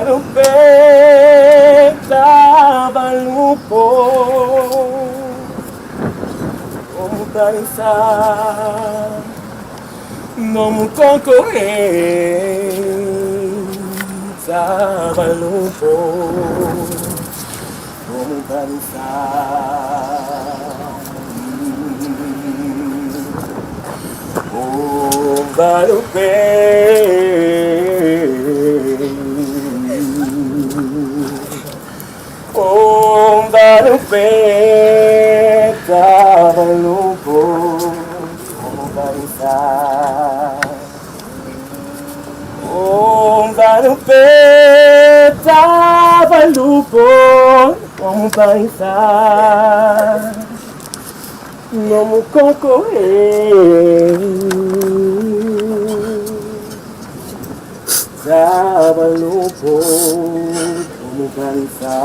Valupe, Tabalupo, Como dança, Nomu concorrer, Tabalupo, Como dança. Oh, Valupe. Oh, Valupe, Tabalupo, Como dança. Oh, Valupe, Tabalupo, Como dança. Nomu concorrer. Tabalupo, Como dança.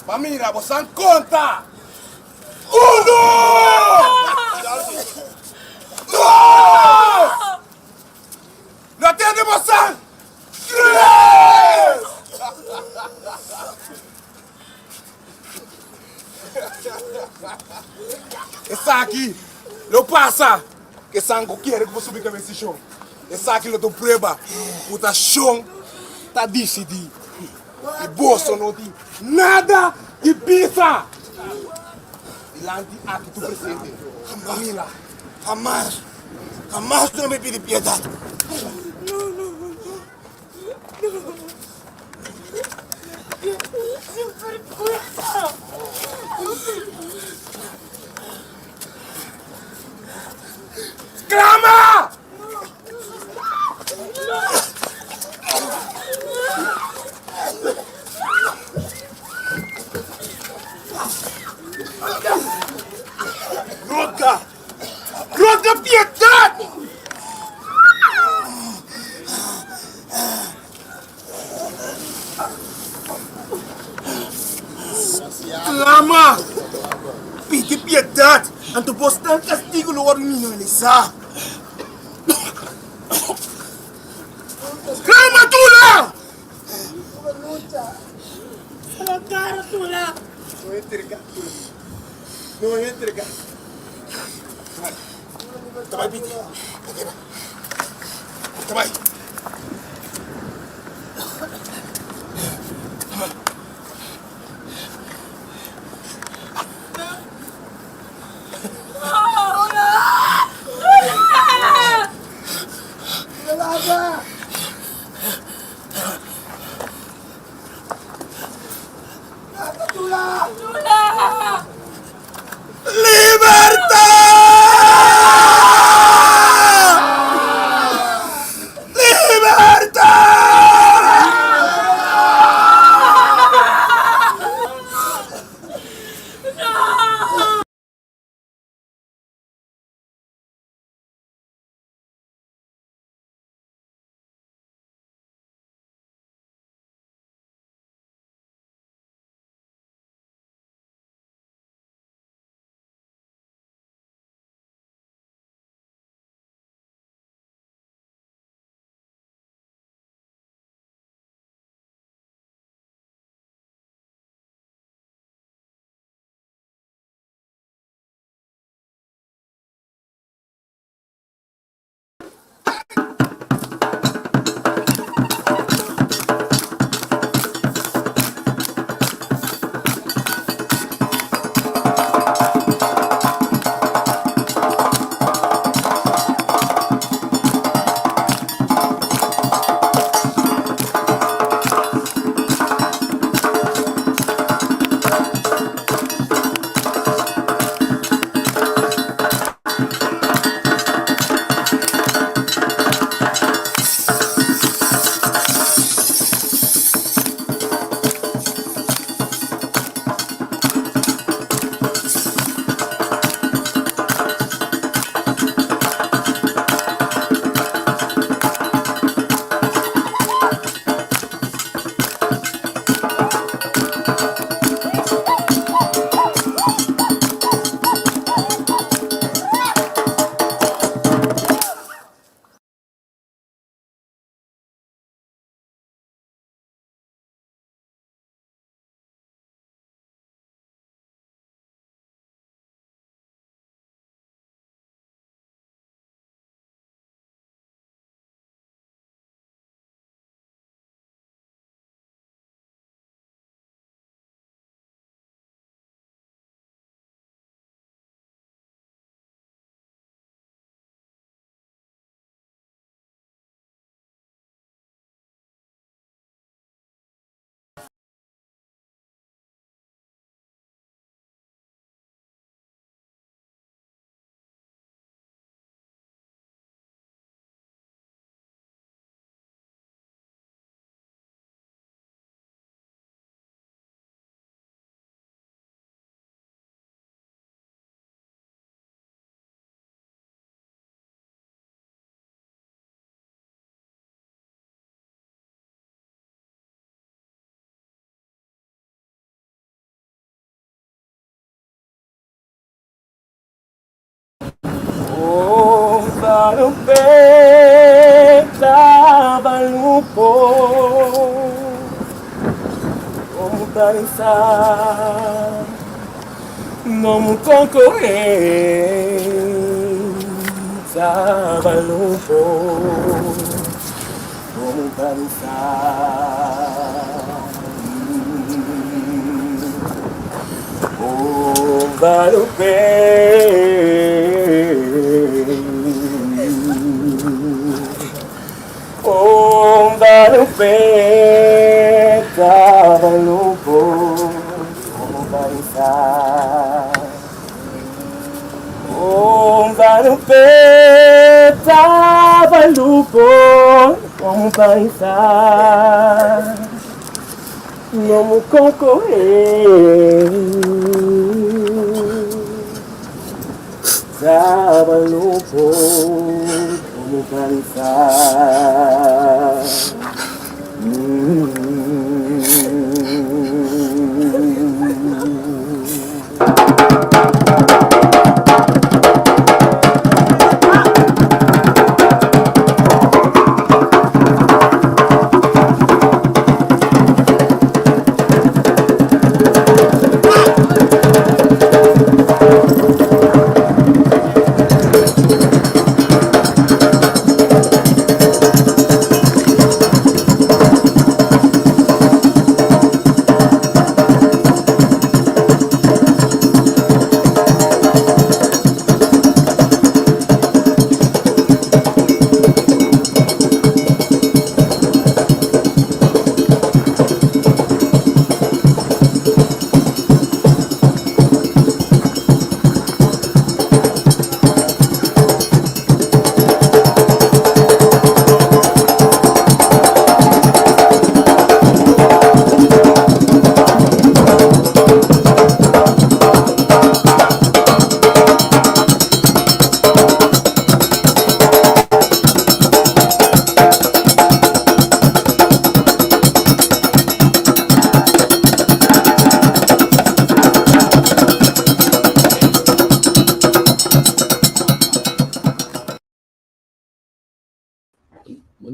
Pa mira, bo san konta! Uno! Dos! No tende bo san? Tres! Esaki lo pasa ku esan ku kere ku bo subi kabes di shon. Esaki lo ta un prueba ku ta shon ta disidí i boso no tin nada di bisa dilanti aki tur presente. Mira, hamas, hamas lo mi pidi piedat. Sklama! Roga! Roga piedat! Clama! Pidi piedad, anto bosnan castigo lo wòrdu minimalisá. Clama, Tula! No entrega, Tula. No entrega. Ta bai, Piti. Ta bai. Libertad! Libertad!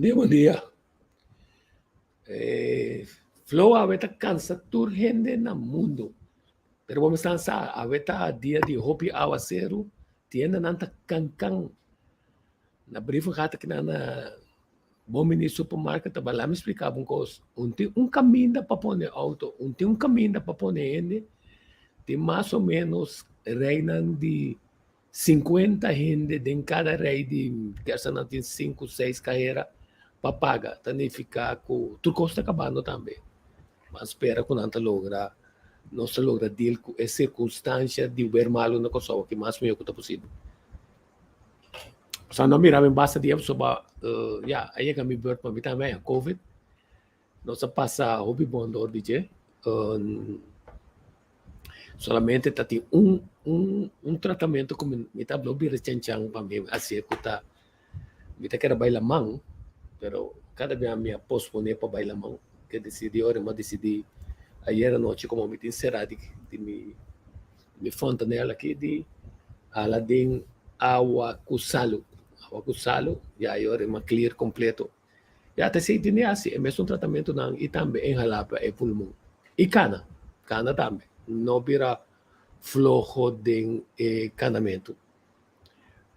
Bon dia, bon dia. Flow awe ta kansa tur hende na mundu. Pero bo mester sa, awe ta dia di hopi awaseru, tiendanan ta kankan. Na Brievengat aki nan na Bon Bini Supermarket ta bai. Lami splika bo un kos, un tin un kaminda pa pone outo, un tin un kaminda pa pone hende, tin mas o menos reinan di Sinkuenta hende den kada rei di kesa nan tin sinku seis kahera pa paga, ta nifiká ku tur kos ta kabando tambe. Ban spera ku nan ta logra, nos ta logra deal ku e sirkunstansha di wer malu na Kòrsou aki mas mihó ku ta posibel. Pasobra no a mira mi basta dia pasobra ya a yega mi beurt pa mi tambe haña covid. Nos a pasa hopi bon dor di dje. Solamente ta tin un un un tratamentu ku mi ta habla bira chanchan pa mi hasié ku ta mi ta kere bai laman pero kada bia mi a posponé pa bai laman ke disidí ora mi a disidí ayer anochi komo mi tin será di di mi mi fontanel aki di hala den awa ku salu awa ku salu ya e ora mi a clear kompleto. Ya ta esei tin di hasi e mesun tratamentunan i tambe inhalá pa e pulmon. I kana, kana tambe. No bira floho den e kanamentu.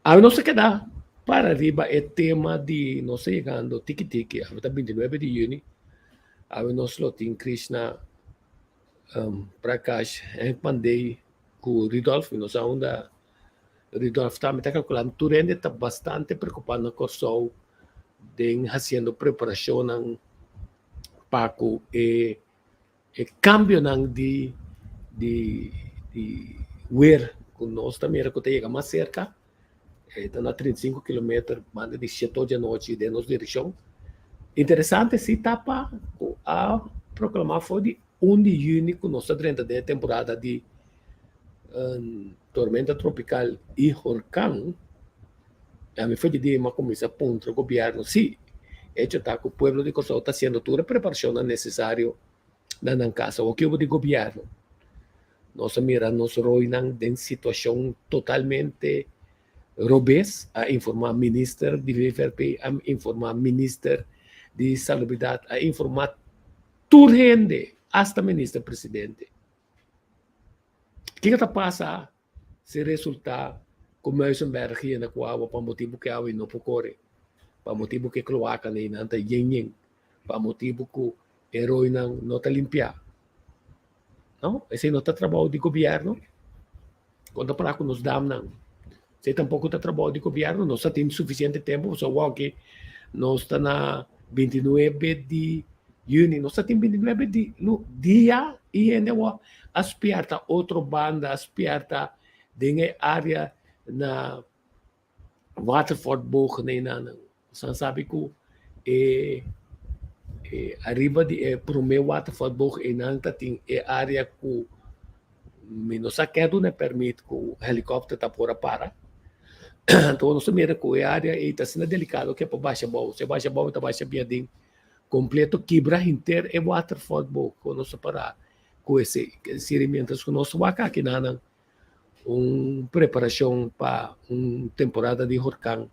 Awe nos ta keda para riba e tema di nos ta yegando tiki tiki, awe ta bintinuebe di yüni, awe nos lo tin Krishna Prakash Henk Pandey ku Rudolf, mi no sa unda Rudolf ta, mi ta kalkulá tur hende ta bastante preokupá na Kòrsou den hasiendo preparashonnan pa ku e e kambionan di di di wer ku nos ta mira ku ta yega mas serka, e ta na 35 kilometer banda di shete ocho di anochi den nos direkshon. Interesante si ta pa ku a proklamá for di un di yüni ku nos ta drenta den e temporada di tormenta tropikal i horkan. Ami for di dia mi a kuminsá puntra gobièrnu si echo ta ku pueblo di Kòrsou ta hasiendo tur e preparashonnan nesesario na nan kas. Awor kibo di gobièrnu? Nos a mira nos roinan den situashon totalmente robes, a informá minister di VVRP, a informá minister di Salubridat, a informá tur hende, asta minister presidente. Kiko ta pasa si resultá ku Muizenberg yena ku awa pa motibu ku e awa ei no por kore, pa motibu ku e kloakanan einan ta yen yen, pa motibu ku e roinan no ta limpiá? No, esei no ta trabou di gobièrnu. Kon ta para ku nos damnan? Esei tampoko ta trabou di gobièrnu. Nos ta tin sufisiente tempu pasobra awor nos ta na bintinuebe di yüni, nos ta tin bintinuebe di dia i hende awor a spièrta otro banda, a spièrta den e área na Waterfort bogen einan. Boso a sabi ku e e ariba di e promé Waterfort boog einan ta tin e área ku mi no sa ken a duna e pèrmit ku helikòpter ta por a para. Anto nos ta mira ku e área ei ta asina delikado ke por basha abou. Si e basha abou e ta basha bien aden kompleto kibra henter e Waterfort boog ku nos ta para ku esei. Esei miéntras ku nos wak aki nan un preparashon pa un temporada di horkan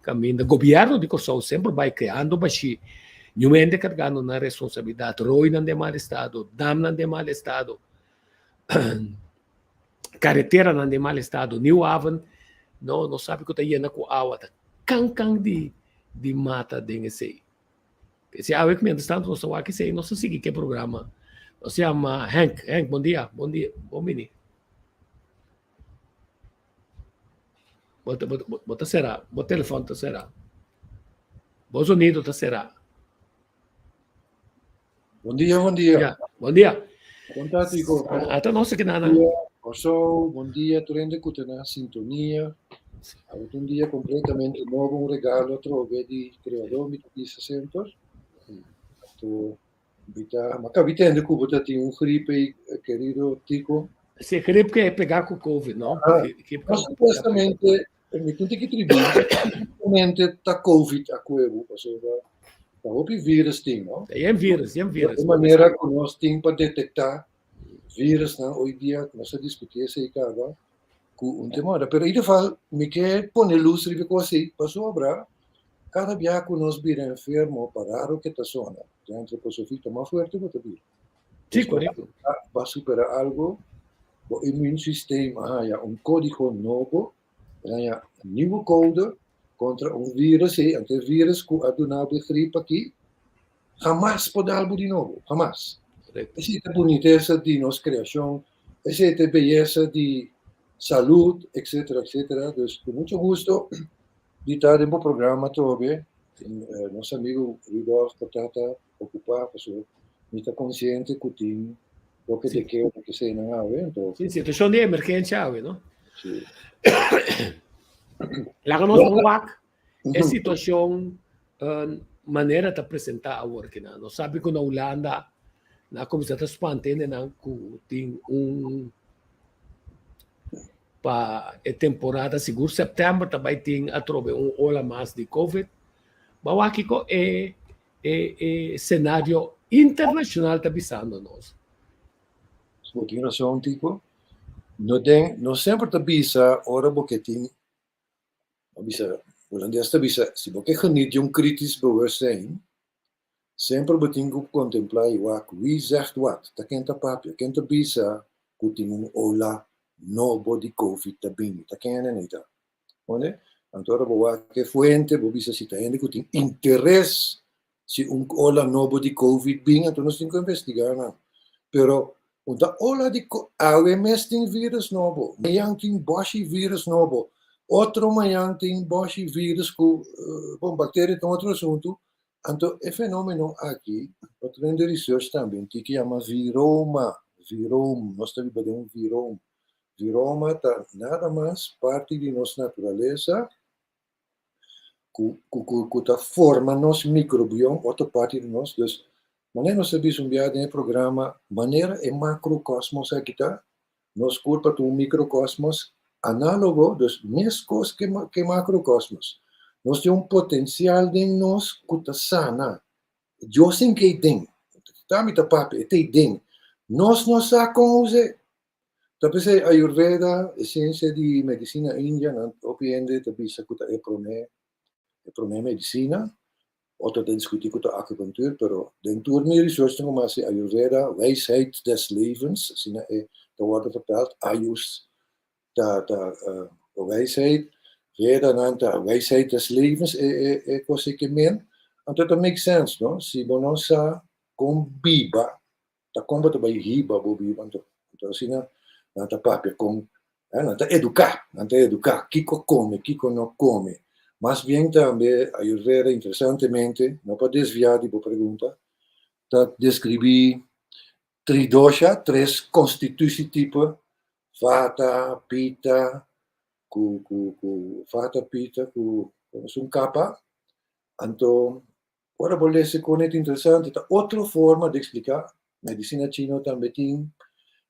kaminda gobièrnu di Kòrsou semper bai kreando bashí, niun hende kargando nan responsabilidat, roinan den mal estado, damnan den mal estado, kareteranan den mal estado, Nieuw Haven no no sabi ku ta yena ku awa, ta kan kan di di mata den esei. P'esei awe ku mientras tanto nos ta wak esei, nos ta sigui ku e programa. Nos yama Henk. Henk, bon dia, bon dia, bon bini. Bo ta, bo, bo ta será, bo telefòn ta será. Bo zonido ta será. Bon dia, bon dia. Ya, bon dia. Kon ta, Tico? Ata nos aki nana. Kòrsou, bon dia tur hende ku ta na sintonia. Awe ta un dia kompletamente nobo, un regalo atrobe di Kreador, mi ta bisa semper. Anto, mi ta, mi a kabi tende ku bo ta tin un gripe, kerido Tico. Si, grip ke pega ku covid, no? Ah, no, supuestamente, mi tin tiki tribi, supuestamente ta covid a kue bo, pasobra ta hopi virus tin, no? Yen virus, yen virus. E manera ku nos tin pa detektá virusnan hoy dia, nos a diskutí esei kaba, ku un temora. Pero in ieder geval, mi ke pone lus riba e kos ei, pasobra. Kada bia ku nos bira enfermo, pa raro ke ta sona, den antroposofia ta mas fuerte bo ta bira. Sí, korekto. Bo a supera algo, bo immuunsysteem a haña un kódigo nobo, el a haña un nieuwe code kontra un virus ei, anto e virus ku a duna bo e grip aki, hamas por dal bo di nobo, hamas. Esei ta bunitesa di nos kreashon, esei ta e beyesa di salud, etcetera, etcetera. Dus ku mucho gusto di ta den bo programa atrobe. Nos amigo Rudolf por ta ta ocupa pasobra mi ta consciente cu tin loke te keda ke eseinan awe anto. Sí, situacion di emergencia awe, no? Sí. Laga nos ban wak e situacion manera ta presenta awor kinan. Nos sabi cu na Hulanda nan a cuminsa ta spanta hendenan cu tin un Pa e temporada sigur sèptèmber ta bai tin atrobe un ola mas di covid. Bo a wak kiko e e e senario internashonal ta bisando nos. Bo tin rason Tico. No den no semper ta bisa ora bo ke tin bo bisa hulandes ta bisa si bo ke geniet di un kritisch bewustzijn Semper bo tin ku kontemplá i wak wie zegt wat, ta ken ta papia, ken ta bisa ku tin un ola nobo di covid ta bini, ta ken hende ta. Konde? Anto ora bo wak e fuente bo bisa si ta hende ku tin interes si un ola nobo di covid bin anto nos tin ku investigá nan. Pero un ta ola di awe mes tin virus nobo, mañan tin bòshi virus nobo, otro mañan tin bòshi virus ku bon bakteria ta un otro asuntu. Anto e fenomeno aki pa train di research tambe un tiki yama viroma, virom, nos ta biba den un virom. Viroma ta nada mas parti di nos naturalesa ku ku ta forma nos microbiom, otro parti di nos, dus manera nos ta bisa un biaha den e programa, manera e macrocosmos aki ta, nos kurpa ta un microcosmos análogo, dus meskos ke ke macrocosmos. Nos tin un potensial den nos ku ta sana. Dios tin ke ei den. Ta mi ta papia, e ta ei den. Nos no sa kon us'é. Ta p'esei Ayurveda, e siensia di medisina india, nan hopi hende ta bisa ku ta e promé e promé medisina. Otro ta diskutí ku ta acupunctuur, pero den tur mi research tin ku hasi Ayurveda, wijsheid des levens, asina e ta wòrdu vertaald, Ayus ta ta wijsheid, Veda nan ta wijsheid des levens, e e e kos ei ke men. Anto ta make sense, no? Si bo no sa kon biba, ta kon bo ta bai hiba bo biba anto? Anto asina nan ta papia kon nan ta eduká, nan ta eduká kiko kome, kiko no kome. Mas bien tambe Ayurveda interesantemente, no pa desviá di bo pregunta, ta deskribí tridosha, tres konstitusietipo, vata, pita, ku ku ku vata, pita ku un kapa. Anto Ora bo lesa con e ta interesante, ta otro forma di explica. Medicina chino tambe tin,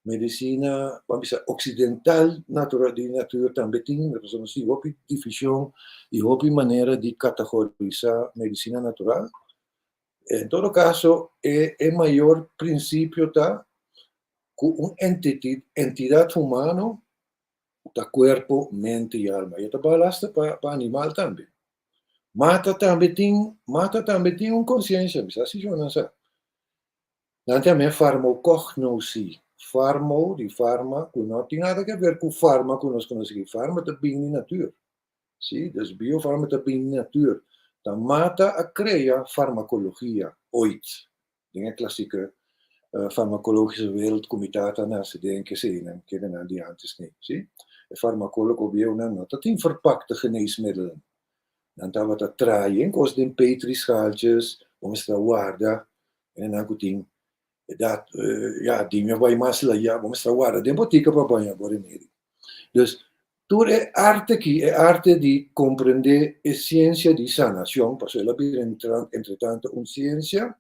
medicina, ban bisa, occidental natural, di natuur tambe tin, pasobra nos tin hopi division y hopi manera di categorisa medicina natural. En todo caso, e e mayor principio ta cu un entity, entidad humano ta cuerpo, mente y alma. Y e ta bal hasta pa pa animal tambe. Mata tambe tin, mata tambe tin un konsiensia, mi sa si nan sa. Nan ta yam'é farmokognosi. Farmo, di farma, ku no tin nada ke ver ku farma ku nos konosé aki. Farma ta bin di natuur. Si, dus biofarma ta bin di natuur. Ta mata a krea farmakologia oit. Den e klasike farmakologische wereld ku mi tata a nase den keseinan kenenan di antes nei, si. E farmakologo bieunan no ta tin verpakte geneesmiddelen. Nan tabata traha yen kos den petrischaaltjes, bo mester a warda, hendenan ku tin edat, ya, di mi a bai mas laya, bo mester a warda den botika pa baña bo remedi. Dus, tur e arte aki, e arte di comprende e ciencia di sanacion, pasobra el a bira entretanto un ciencia,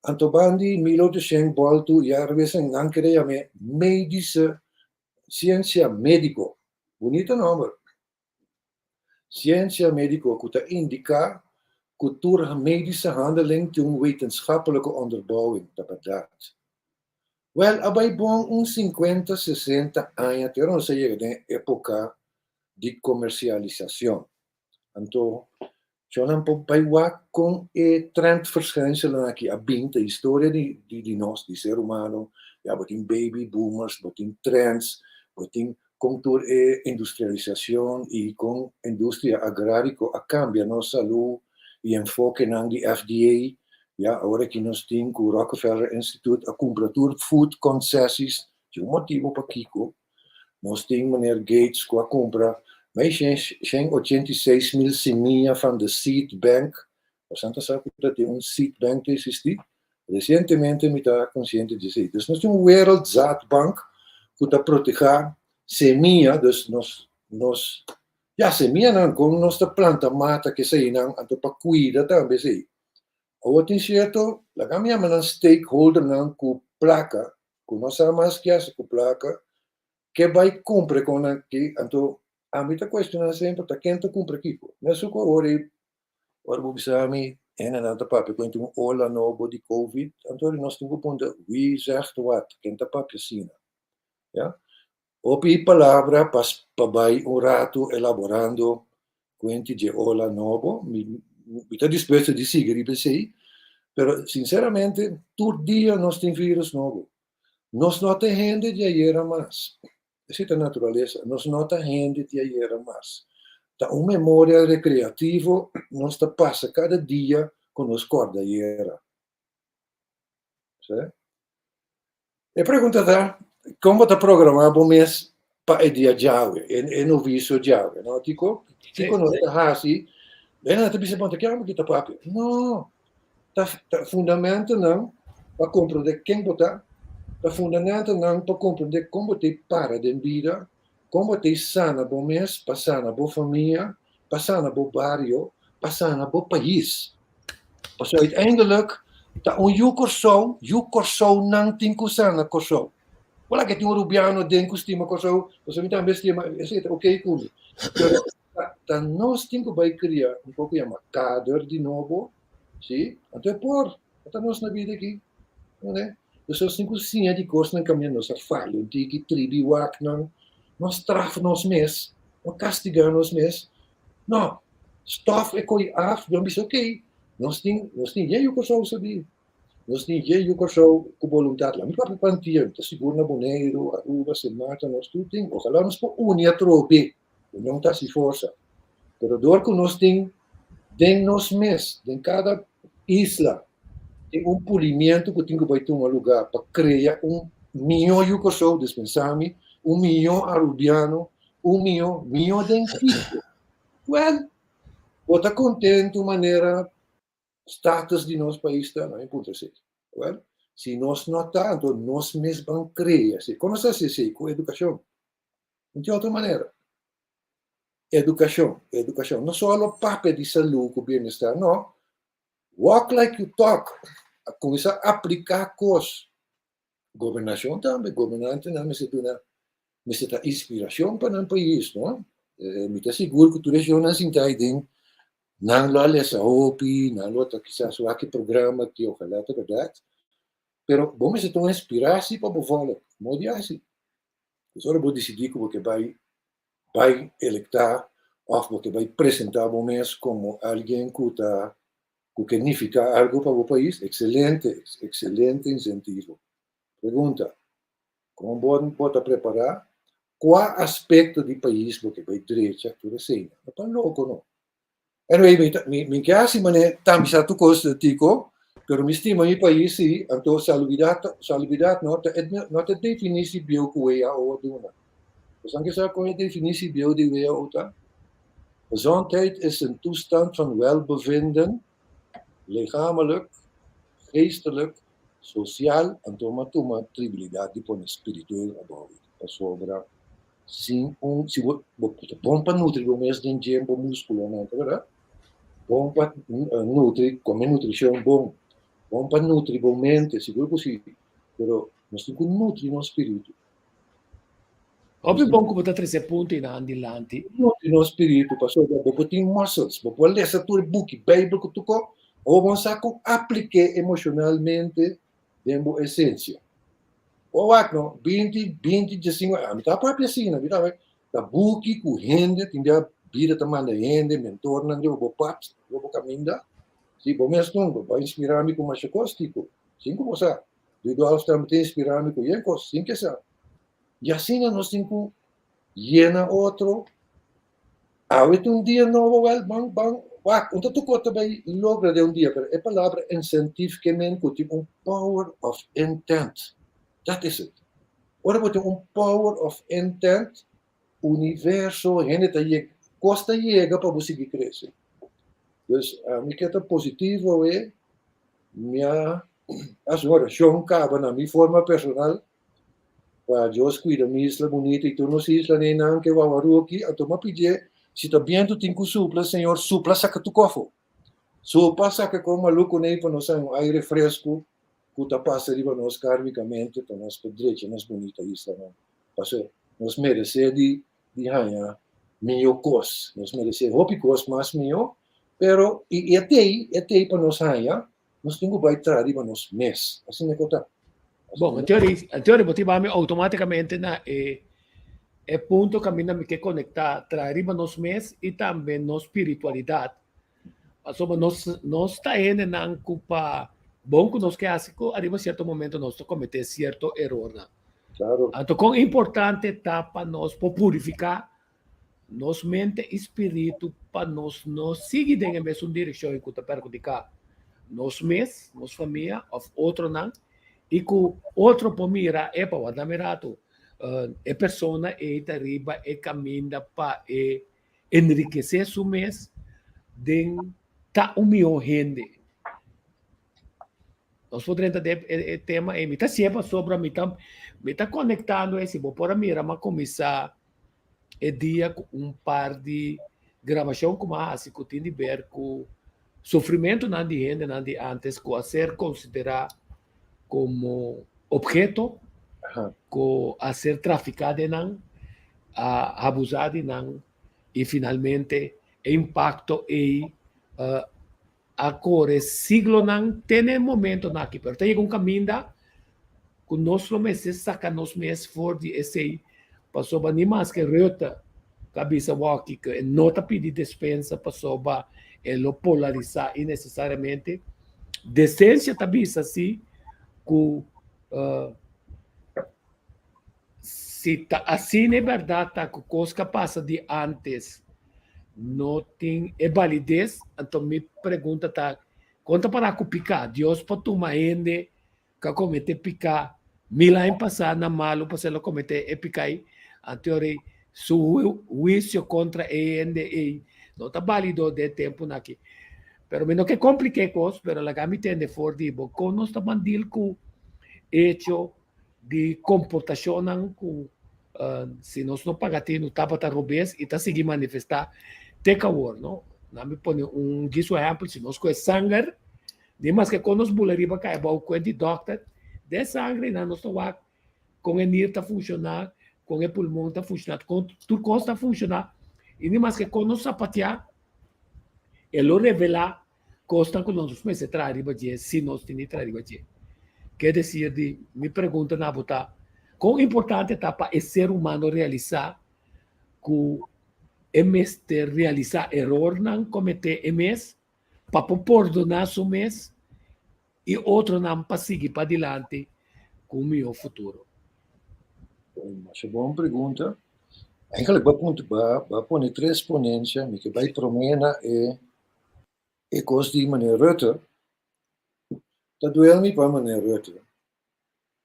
anto bandi 1800 boltu ya revés nan kere yam'é medische ciencia medico. Bunita nomber. Ciencia medico cu ta indica cu tur medische handeling tin un wetenschappelijke onderbouwing, ta berdad. Wèl, a bai bon un sinkuenta, sesenta aña te ora nos a yega den e époka di komersialisashon. Anto, Shonnan por bai wak kon e trendverschijnselen aki a bin ta historia di di nos, di ser humano. Ya bo tin baby boomers, bo tin trends, bo tin kon tur e industrialisashon i kon industria agrariko a kambia nos salú i enfokenan di FDA. Ya awor aki nos tin ku Rockefeller Institute a kumpra tur food concessies, tin un motibu pakiko. Nos tin meneer Gates ku a kumpra mei 186.000 simia van de seed bank. Bosan ta sa ku ta tin un seed bank ta eksistí? Resientemente mi ta konsiente di esei. Dus nos tin un wereld zaadbank ku ta protehá semia, dus nos nos ya semianan kon nos ta planta mata keseinan anto pa kuida tambe esei. Awor tin sierto, laga mi yama nan stakeholdernan ku plaka ku no sa mas ke hasi ku plaka, ke bai kumpra kon nan ki, anto ami ta kuestioná semper ta ken ta kumpra kiko. Mesun ku awor ei, ora bo bisa mi hendenan ta papia ku tin un ola nobo di covid, anto nos tin ku puntra wie zegt wat, ken ta papia asina, ya. Hopi palabra pa pa bai un ratu elaborando kuenti dje ola nobo, mi mi ta dispuesto di sigui riba esei, pero sinceramente tur dia nos tin virus nobo. Nos no ta hende di ayera mas, esei ta naturalesa, nos no ta hende di ayera mas. Ta un memoria recreativo nos ta pasa kada dia ku nos kòrda ayera. E pregunta ta, kon bo ta programá bo mes pa e dia djawe, e novisio djawe, no? Kiko, kiko nos ta hasi? E nan ta bisa, bon, ta kier bo ta papia? No, ta, ta fundamentonan pa komprondé ken bo ta, ta fundamentonan pa komprondé kon bo ta para den bida, kon bo ta sana bo mes, pa sana bo famia, pa sana bo bario, pa sana bo pais. Pasobra uiteindelijk ta un yu Kòrsou, yu Kòrsounan tin ku sana Kòrsou. Wala ke tin un Rubiano den ku stima Kòrsou, pasobra mi tambe stima, esei ta oké ku mi. Pero ta, ta nos tin ku bai kria un poko yama kader di nobo, si? Anto e por, ta nos na bida aki, no? Dus nos tin ku siña di kosnan kaminda nos a faya un tiki, tribi waknan, no straf nos mes, no kastigá nos mes, no, Stof e koi af, Dios bisa ok, nos tin, nos tin yen yu Kòrsou sabí, nos tin yen yu Kòrsou ku boluntat. La mi papia pa Antia, mi ta sigur na Boneiru, Aruba, Sint Maarten, nos tur tin. Ojalá nos por uni atrobe, union ta hasi forsa. Pero dor ku nos tin den nos mes, den kada isla, tin un pulimiento ku tin ku bai tuma lugá pa krea un mihó yu Kòrsou, dispensá mi, un mihó arubiano, un mihó, mihó den kiko. Well, bo ta kontentu manera status di nos pais ta? No, mi puntra esei. Well, si nos no ta, anto nos mes ban krea esei. Kon nos ta hasi esei? Ku edukashon. No tin otro manera. Edukashon, edukashon. No solo papia di salú ku bienestar, no. Walk like you talk. Kuminsá apliká kos. Gobernashon tambe, gobernantenan mester duna, mester ta inspirashon pa nan pais, no? Mi ta sigur ku tur e shownan sinta ei den, nan lo a lesa hopi, nan lo ta kisas wak e programa aki, ojalá ta bèrdat, pero bo mester ta un inspirasi pa bo vòlk, modo di hasi. Pues ora bo disidí ku bo ke bai bai elektá òf bo ke bai presentá bo mes komo algien ku ta ku ke nifiká algu pa bo pais, ekselente, ekselente insentivo. Pregunta, Kon bo bo ta prepará? Kua aspekto di pais bo ke bai drecha tur eseinan? No ta loko no. Anyway, mi ta mi mi ke hasi manera tambe sa tur kos Tico, pero mi stima mi pais si, anto salubidat salubidat no ta no ta definí si bieu ku WHO a duna. Boso ke sa kon e definisi bieu di WHO ta? Gezondheid is een toestand van welbevinden, lichamelijk, geestelijk, sociaal, anto m'a tuma tribilidat di pone spiritueel abou, pasobra sin un, si bo, bo ta bon pa nutri bo mes den dje bo muskulonan, ta bèrdat? Bon pa nutri, kome nutrishon bon, bon pa nutri bo mente, sigur ku si, pero nos tin ku nutri nos spiritu. Hopi bon ku bo ta trese punto einan dilanti. Nutri nos spiritu pasobra bo por tin muscles, bo por lesa tur e buki, Bijbel ku tur kos, ora bo sa kon aplik'é emoshonalmente den bo esensia. Bo wak no, binti, binti, diesingu aña, mi ta papia asina, mi ta ta buki ku hende tin bia. Bida ta manda hende, mentornan riba bo pad, riba bo kaminda. Si, bo mes nunca bo a inspirá mi ku masha kos, Tico. Sin ku bo sa. Rudolf tambe ta inspirá mi ku yen kos, sin ke sa. I asina nos tin ku yena otro. Awe ta un dia nobo, wèl, ban, ban, wak, un ta tur kos ta bai logra den un dia, pero e palabra incentive ke men ku tin un power of intent. Dat is it. Ora bo tin un power of intent, universo, hende ta yega, kos ta yega pa bo sigui krese. Dus ami ke ta positivo awe, mi a hasi un orashon kaba na mi forma personal pa Dios kuida mi isla bunita i tur nos isla neinan ke wawaruki, anto mi a pidié si ta bientu tin ku supla, Señor supla saka tur kòfo, supla saka kon maluku nei pa nos haña un aire fresku ku ta pasa riba nos kármikamente pa nos por drecha nos bunita islanan. Pasobra nos meresé di di haña mihó kos, nos meresé hopi kos mas mihó, pero i e t'ei, e t'ei pa nos haña, nos tin ku bai traha riba nos mes. Asina ku ta. Bon, en teoria, en teoria bo tin bami outomátikamente na e e punto kaminda mi ke konektá traha riba nos mes i tambe nos spiritualidat. Pasobra nos nos ta hendenan ku pa bon ku nos ke hasi ku ariba sierto momento nos ta kometé sierto erornan. Claro. Anto kon importante ta pa nos por purifiká nos mente i spiritu pa nos no sigui den e mesun direkshon ku ta perhudiká nos mes, nos famia òf otronan i ku otro por mira, epa, wak mi ratu, e persona ei ta riba e kaminda pa e enrikesé su mes den ta un mihó hende. Nos por drenta den e tema ei. Mi ta siña pasobra mi ta mi ta konektando ei. Si bo por a mira mi a kuminsá e dia ku un par di grabashon ku mi a hasi ku tin di ber ku sufrimentunan di hendenan di ántes ku a ser konsiderá komo opheto, ku a ser trafiká den nan, a abusá di nan i finalmente e impakto ei a kore siglonan te na e momentonan aki, pero ta yega un kaminda ku nos lo mester saka nos mes for di esei, pasobra ni maske Rutte ta bisa wòki ku e no ta pidi despensa pasobra e lo polarisá innesesariamente, desensia ta bisa si ku si ta asina e bèrdat ta ku kos ku a pasa di ántes no tin e balides, anto mi pregunta ta, kon ta para ku piká? Dios por tuma hende ku a kometé piká mil aña pasá na malu pasobra el a kometé e piká ei? Anto e ora ei su huisio kontra e hende ei no ta bálido den e tempunan aki. Pero mi no ke kompliká e kos, pero laga mi tende for di bo kon nos ta bandil ku echo di komportashonnan ku si nos no paga tinu tabata robes i ta sigui manifestá te ku awor, no? Nan mi pone un djis un ehèmpel, si nos kohe sanger, di maske kon nos bula riba kai abou kuent di dòkter, den sanger einan nos ta wak kon e nir ta funshoná, kon e pulmon ta funshoná, kon tur kos ta funshoná, i ni maske kon nos sapatiá, e lo revelá Kosnan ku nos mester traha riba dje si nos tin di traha riba dje. Ke desir di mi pregunta na bo ta, kon importante ta pa e ser humano realisá ku e mester realisá erornan kometé e mes pa por pordoná su mes i otronan pa sigui padilanti ku un mihó futuro? Masha bon pregunta. Eigenlijk bo a bo a pone tres ponencia, mi ke bai promé na e E kos di meneer Rutte ta duel mi pa meneer Rutte.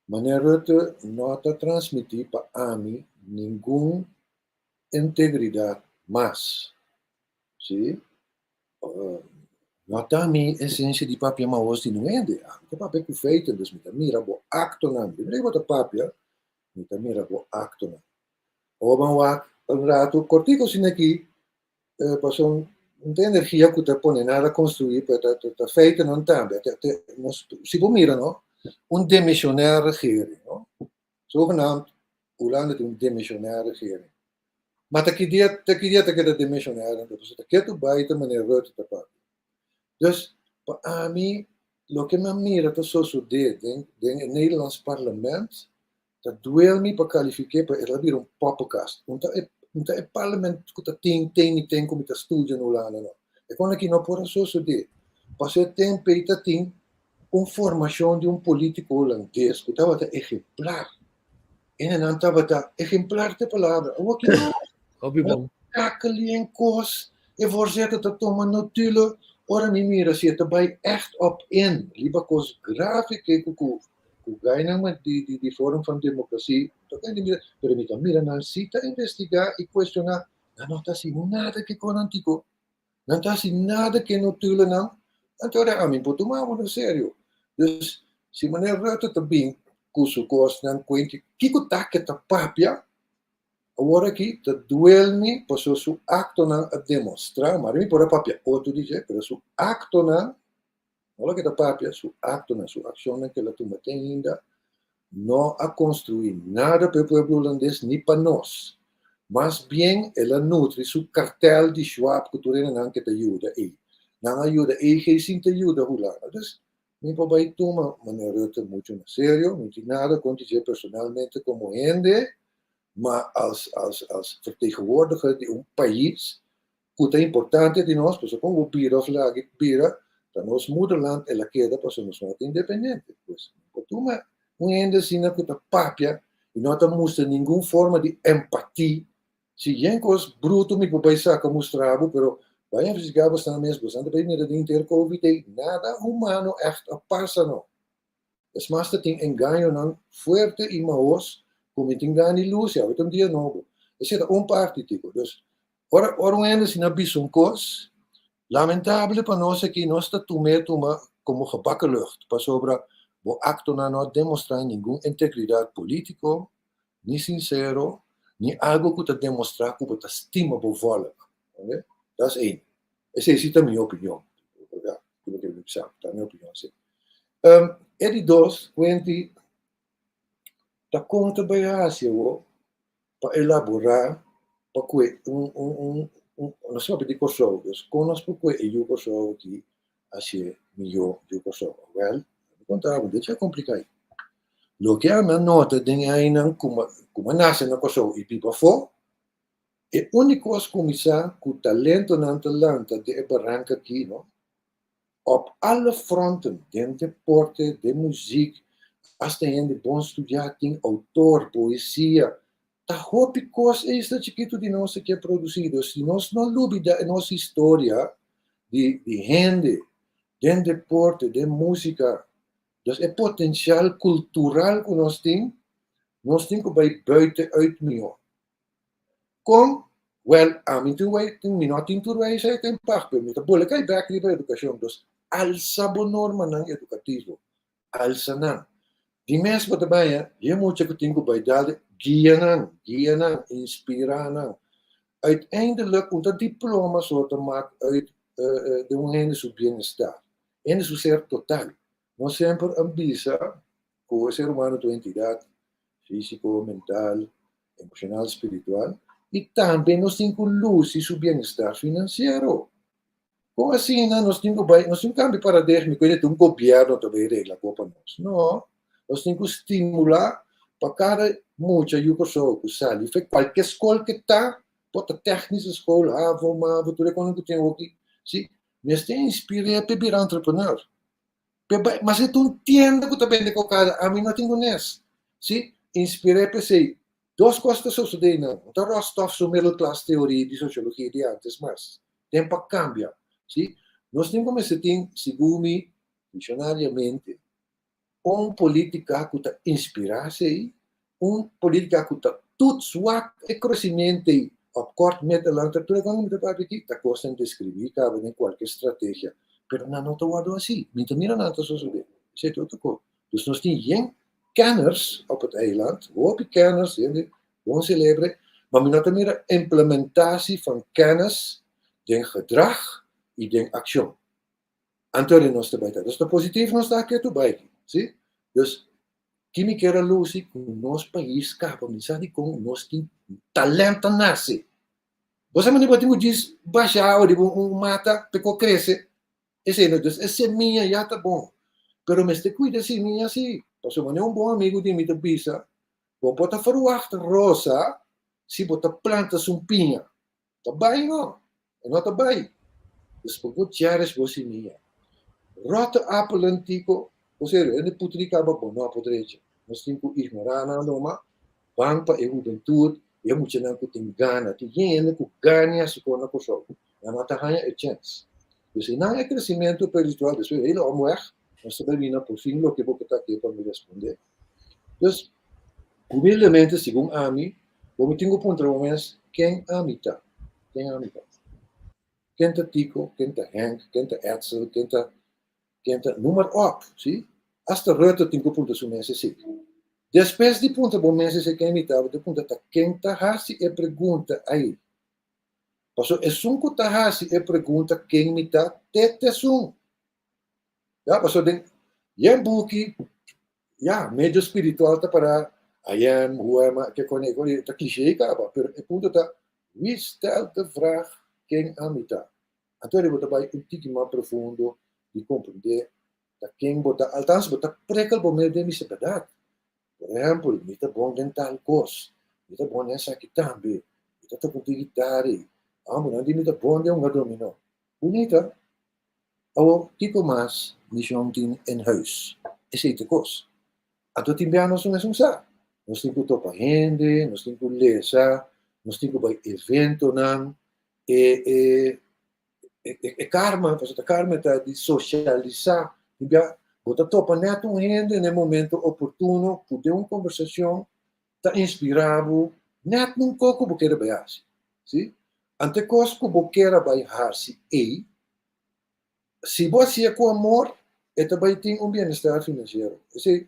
Meneer Rutte no ta transmití pa ami ningun integridat mas. Sí, no ta mi esensia di papia maos di nun hende. Ami ta papia ku feiten, dus mi ta mira bo aktonan. Primero ku bo ta papia, mi ta mira bo aktonan. Ora bo a wak un ratu kortiko asina aki, Pasobra no ta energia ku ta pone nada konstruí, pero ta ta feitonan tambe. Nos, si bo mira no, un demisionair regering no, zogenaamd Hulanda tin un demisionair regering. Ma ta ki dia ta ki dia ta keda demisionair anto? Pasobra ta ketu bai ta meneer Rutte ta papia. Dus pa ami loke mi a mira ta sosodé den den e Nederlands parlement ta duel mi pa kalifik'é, pero e ta bira un poppenkast. Un ta e. No ta e parlement ku ta tin, ten i ten ku mi ta studia na Hulanda no. E kon aki no por a sosodé. Pasobra e tempu ei ta tin un formashon di un polítiko hulandes ku tabata ehemplar. Hendenan tabata ehemplar ta e palabra. Awor ki no. Hopi bon. Kakelien kos, e voorzitter ta tuma notulen. Ora mi mira si e ta bai echt op in riba kos grave ke ku ku ku gainan ma di di di Forum van Democratie ta kende mira, pero mi ta mira nan si ta investiga i cuestiona, nan no ta hasi nada ke kon antiko. Nan ta hasi nada ke notulennan, anto ora ami por tuma bo na serio. Dus si meneer Rutte ta bin ku su kosnan kuenti kiko ta ke ta papia, awor aki ta duel mi pasobra su aktonan a demostrá, mari mi por a papia otro di dje, pero su aktonan, no loke ta papia, su aktonan, su akshonnan ke el a tuma te ainda no a konstruí nada pa e pueblo hulandes ni pa nos. Mas bien el a nutri su kartel di Schwab ku tur hendenan ke ta yuda ei. Nan a yuda EG sin ta yuda Hulanda. Dus mi por bai tuma meneer Rutte muchu na serio, mi tin nada kontra dje personalmente komo hende, ma als als als vertegenwoordiger di un pais ku ta importante di nos, pasobra kon bo bira òf laga bira, ta nos moederland el a keda pasobra nos no ta independiente. Pues no por tuma un hende asina ku ta papia i no ta mustra ningun forma di empatia. Si yen kos bruto mi por bai saka mustra bo, pero bai investigá bosnan mes, bosnan ta bai mira den henter covid ei, nada humano ègt a pasa no. Es mas ta tin engañonan fuerte i mahos ku mi tin gana di lusi, awe ta un dia nobo. Esei ta un parti tiko. Dus Ora ora un hende asina bisa un kos, lamentable pa nos aki nos ta tum'é tuma komo gebakken lucht, pasobra bo aktonan no a demostrá ningun integridat polítiko, ni sinsero, ni algu ku ta demostrá ku bo ta stima bo vòlk. Oke? Dat is één. Esei si ta mi opinion. Ya, ku bo kere mi bisa, ta mi opinion si. E di dos, Quinty, ta kon ta bai hasi awor pa elaborá pa kue un un un un nos papia di Kòrsou, dus kon nos por kue e yu Kòrsou aki hasié mihó yu Kòrsou? Wèl, mi konta bo, dit ya kompliká. Loke ami a nota den e añanan ku mi ku mi a nase na Kòrsou i biba afó, e úniko a kuminsá ku talentonan ta lanta den e baranka aki, no, Op alle fronten, den deporte, den muziek, hasta hende bon studiá tin outor, poesia. Ta hopi kos e isla chikitu di nos a ke produsí. Dus si nos no lubidá e nos historia di di hende den deporte, den músika, dus e potensial kultural ku nos tin, nos tin ku bai buiten uit mihó. Kon? Wèl, ami tin wei, mi no tin tur wijsheid en pacht, pero mi ta bole kai bèk riba edukashon. Dus, alsa bo normanan edukativo. Alsa nan. Di mes bo ta baña, di e mucha ku tin ku bai dal, guia nan, guia nan, inspirá nan. Uiteindelijk, un ta diploma so ta mak uit den un hende su bienestar, hende su ser total. Nos semper a bisa ku e ser humano ta un entidat físiko, mental, emoshonal, spiritual i tambe nos tin ku lusi su bienestar finansiero. Kon asina nos tin ku bai, nos tin ku kambia paradigma ku ta un gobièrnu ta bai regla kos pa nos. No, nos tin ku stimulá pa kada mucha yu Kòrsou ku sali for kualke skol ke ta, por ta tèknische skol, havo, mavo, tur e kosnan ku tin awoki, si, mester inspir'é pa e bira entrepreneur. Mas e ta un tienda ku ta bende kokada, ami no tin ku nes. Si, inspir'é p'esei. Dos kos ta sosodé einan. No ta Rostov su middle class teoria di sosiologia di antes mas. Tempu a kambia. Si, nos tin ku mester tin, segun mi, visionariamente, un politika ku ta inspirá esei, un politika ku ta toets wak e kresimentu ei op kort, medio, lang termijn. Tur e kos ku mi ta papia aki ta kosnan deskribí kaba den kualke strategia, pero nan no ta wòrdu hasí. Mi ta mira nan ta sosodé. Esei ta otro kos. Dus nos tin yen kenners op het eiland, hopi kenners, hende bon selebre, ma mi no ta mira implementatie van kennis den gedrag i den akshon. Anto di nos ta bai ta. Dus ta positief nos ta ketu bai aki, si? Dus ki mi kier a lusi ku nos pais kaba, mi sa dikon nos tin talent ta nase. Bo sa manera bo tin ku djis basha awa riba un mata pa e por krese? Esei no, dus e semia ya ta bon. Pero mester kuida e semia si. Pasobra manera un bon amigu di mi ta bisa, bo por ta ferwagt rosa. Si bo ta planta sumpiña, ta bai no? E no ta bai. Dus bo por cherish bo simia. Rotte appelen tiko, o serio, hende putri kaba bo no por drecha. Nos tin ku ignorá nan loma, ban pa e hubentud, e muchanan ku tin gana. Tin yen hende ku gana hasi kos na Kòrsou, nan no ta haña e chèns. Dus einan e kresimentu spiritual, despues hele omweg, nos ta bai bini por fin loke bo ke ta ke pa mi respondé. Dus, humildemente, segun ami, bo mi tin ku puntra bo mes, ken ami ta? Ken ami ta? Ken ta Tico? Ken ta Henk? Ken ta Edsel? Ken ta, ken ta, noem maar op, si? Hasta Rutte tin ku puntra su mes esei. Despues di puntra bo mes esei ken mi ta, bo ta puntra ta ken ta hasi e pregunta ei? Pasobra esun ku ta hasi e pregunta ken mi ta, te t'esun. Ya, pasobra den yen buki, ya, medio spiritual ta para I am, who am I, ke kone, kone, ta cliché kaba, pero e punto ta, wie stelt de vraag ken ami ta? Anto bo ta bai un tiki mas profundo di comprende ta ken bo ta, althans bo ta prikkel bo mes den bisa berdad. Por ehempel, mi ta bon den tal kos, mi ta bon den esaki tambe, mi ta toka un tiki gitari, ah, bo nan di mi ta bon den hunga dominó. Bunita, Awor, kiko mas mishon tin en huis? Esei ta kos. Anto tin bia nos no mesun sa. Nos tin ku topa hende, nos tin ku lesa, nos tin ku bai eventonan. E e e karma, pasobra ta karma ta di sosialisá. Tin bia bo ta topa nèt un hende na e momento oportuno ku den un kombersashon ta inspirá bo nèt un kos ku bo kere bai hasi. Si? Anto e kos ku bo ker a bai hasi ei, si bo hasié ku amor, e ta bai tin un bienestar finansiero. Esei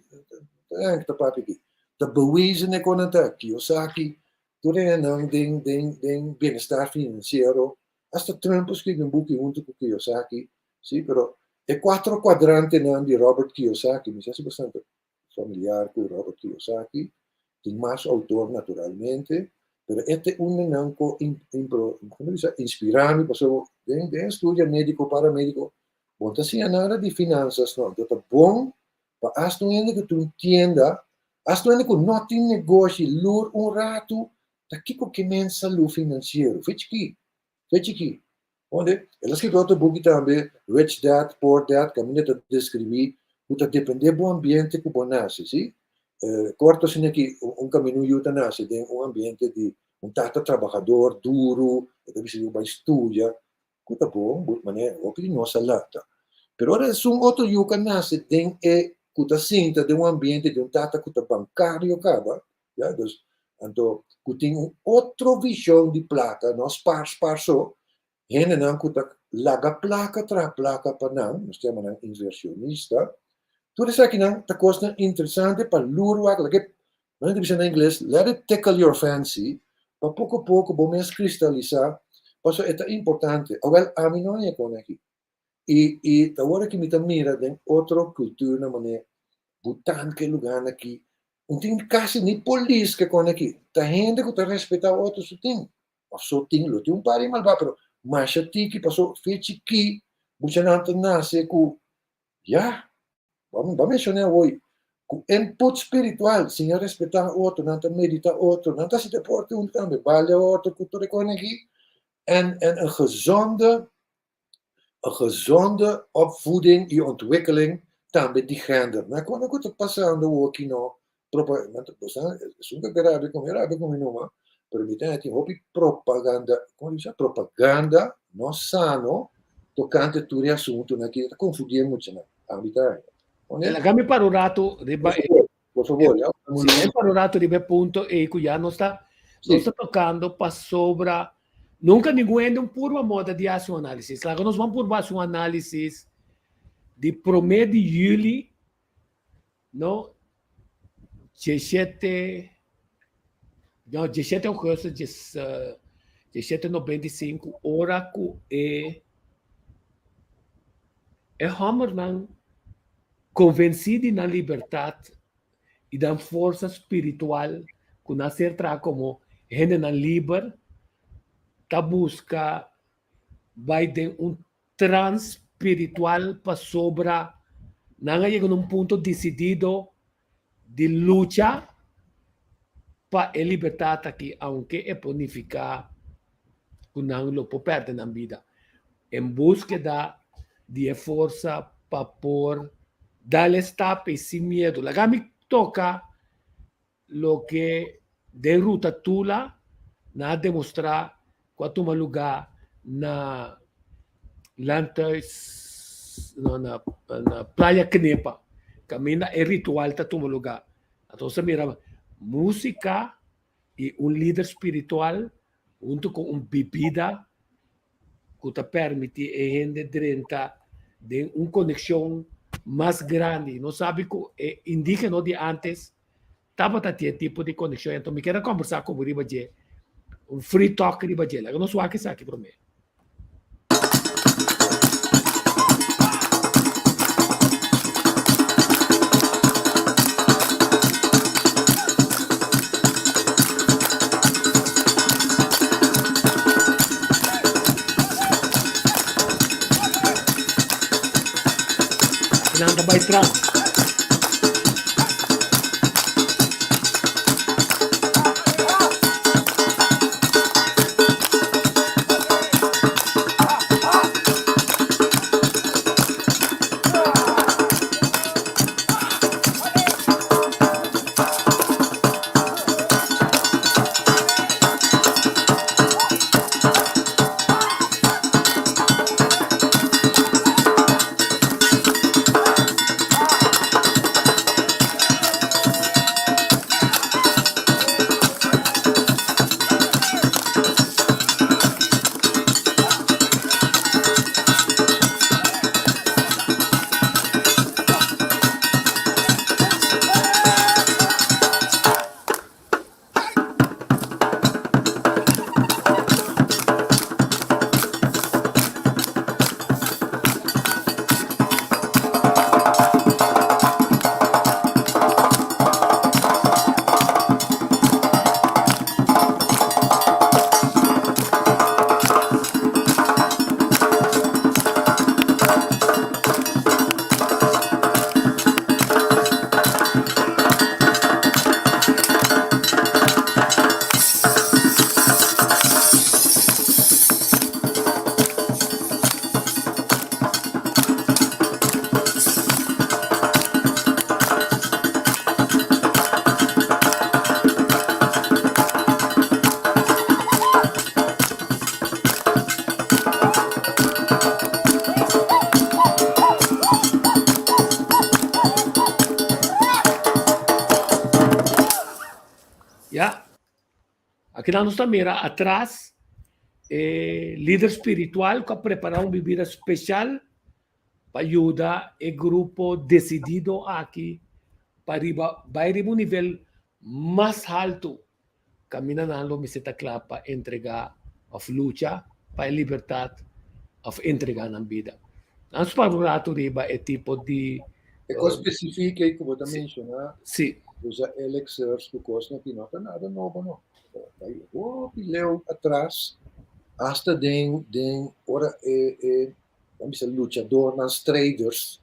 ta Henk ta papia aki. Ta bewezen e konan ta Kiyosaki, tur e hendenan den den den bienestar finansiero. Asta Trump a skribi un buki huntu ku Kiyosaki, si, pero e kuatro kuadrantenan di Robert Kiyosaki, mi sa si bastante familiar ku Robert Kiyosaki, tin mas outor naturalmente, pero e ta un di nan ku inspirá mi pasobra den den studia médiko, paramediko, bo no ta siña nada di finansas no, anto ta bon pa asta un hende ku tin un tienda, asta un hende ku no tin negoshi, lur un ratu ta kiko ke men salú finansiero, fe chikí, fe chikí. Onde el a skirbi otro buki tambe, Rich Dad, Poor Dad, kaminda ta deskribí ku ta dependé bo ambiente ku bo nase, sí. Korto asina ki un kaminda un yu ta nase den un ambiente di un tata trabahador, duru, e ta bisa yu bai studia, ku ta bon, but manera hopi di nos a lanta. Pero ora esun otro yu ku a nase den e ku ta sinta den un ambiente di un tata ku ta bankario kaba, ya, dus anto ku tin un otro vision di plaka, no spar spar so, hendenan ku ta laga plaka traha plaka pa nan, nos ta yama nan inversionista, tur esakinan ta kosnan interesante pa lur wak, lag'e, nan ta bisa na ingles, let it tickle your fancy, pa poko poko bo mes kristalisá, pasobra e ta importante. Awèl, ami no haña kon aki. I i ta ora ki mi ta mira den otro kulturnan manera Bhutan ke lugarnan aki, un tin kasi ni polis ke kone aki. Ta hende ku ta respetá otro su tin. Òf so tin, lo tin un par di malbá, pero masha tiki paso fe chikí muchanan ta nase ku ya, bo a menshoná awor ku input spiritual, siña respetá otro, nan ta meditá otro, nan ta hasi deporte huntu tambe, balia otro ku tur e kone aki. En en een gezonde Een gezonde opvoeding y ontwikkeling tambe di gender. Na cuando cu ta pasando awoki no propa esun cu rabia cu mi rabia cu mi numa pero mi ta tin hopi propaganda como bisa propaganda no sano tocante tur e asuntonan aki ta confundi e muchanan ami ta Laga mi para un rato riba e Por favor, ya. Si, para un rato riba e punto ei cu ya nos ta nos ta tocando pasobra nunca ningun hende un purba moda di haci un análisis. Laga nos ban purba haci un análisis di prome di juli, no, diesshete, no, diesshete augustus dies, diesshete noventa i sinku, ora cu e e hombernan Konvensí di nan libertat i nan forsa spiritual ku nan ser traha komo hendenan liber, ta buska bai den un trans spiritual pasobra nan a yega na un punto disidido di lucha. pa e libertat aki aunke e por nifiká ku nan lo por pèrdè nan bida en búskeda di e forsa pa por dal e stap ei sin miedu. Laga mi toka loke den Ruta Tula nan a demostrá ku a tuma lugá na Landhuis, no, na na Playa Kenepa, kaminda e ritual ta tuma lugá. Anto nos a mira músika i un lider spiritual huntu ku un bibida ku ta permití e hende drenta den un konekshon mas grandi. Nos sabi ku e indígeno di ántes tabata tin e tipo di konekshon. Anto mi kier a kòmbersá ku bo riba dje, un free talk riba dje. Laga nos wak esaki promé. Nan ta bai tras. Ya. Akinan nos ta mira atras e lider spiritual ku a prepará un bibida speshal pa yuda e grupo desidido aki pa riba bai riba un nivel mas haltu. Kaminda nan lo mester ta kla pa entregá òf lucha pa e libertat òf entregá nan bida. Nan spar un ratu riba e tipo di. E kos spesifik ei ku bo ta menshoná, Si. Usa elixirs ku kosnan ki no ta nada nobo no. Bai hopi leu atras, asta den den ora e e nan bisa luchadornan, strijders,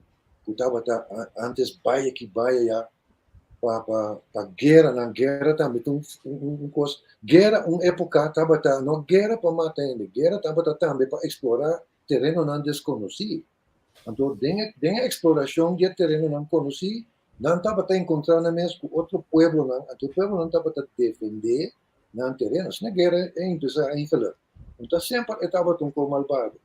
ku tabata antes bai aki bai aya pa pa pa guera nan guera tambe ta un un kos guera un epoka tabata no guera pa mata hende guera tabata tambe pa eksplorá terenonan deskonosí anto den e den e eksplorashon di e terenonan konosí nan tabata enkontrá nan mes ku otro pueblonan anto e pueblonan tabata defendé nan tereno asina guera e empesá eigenlijk anto semper e tabata un kos malbado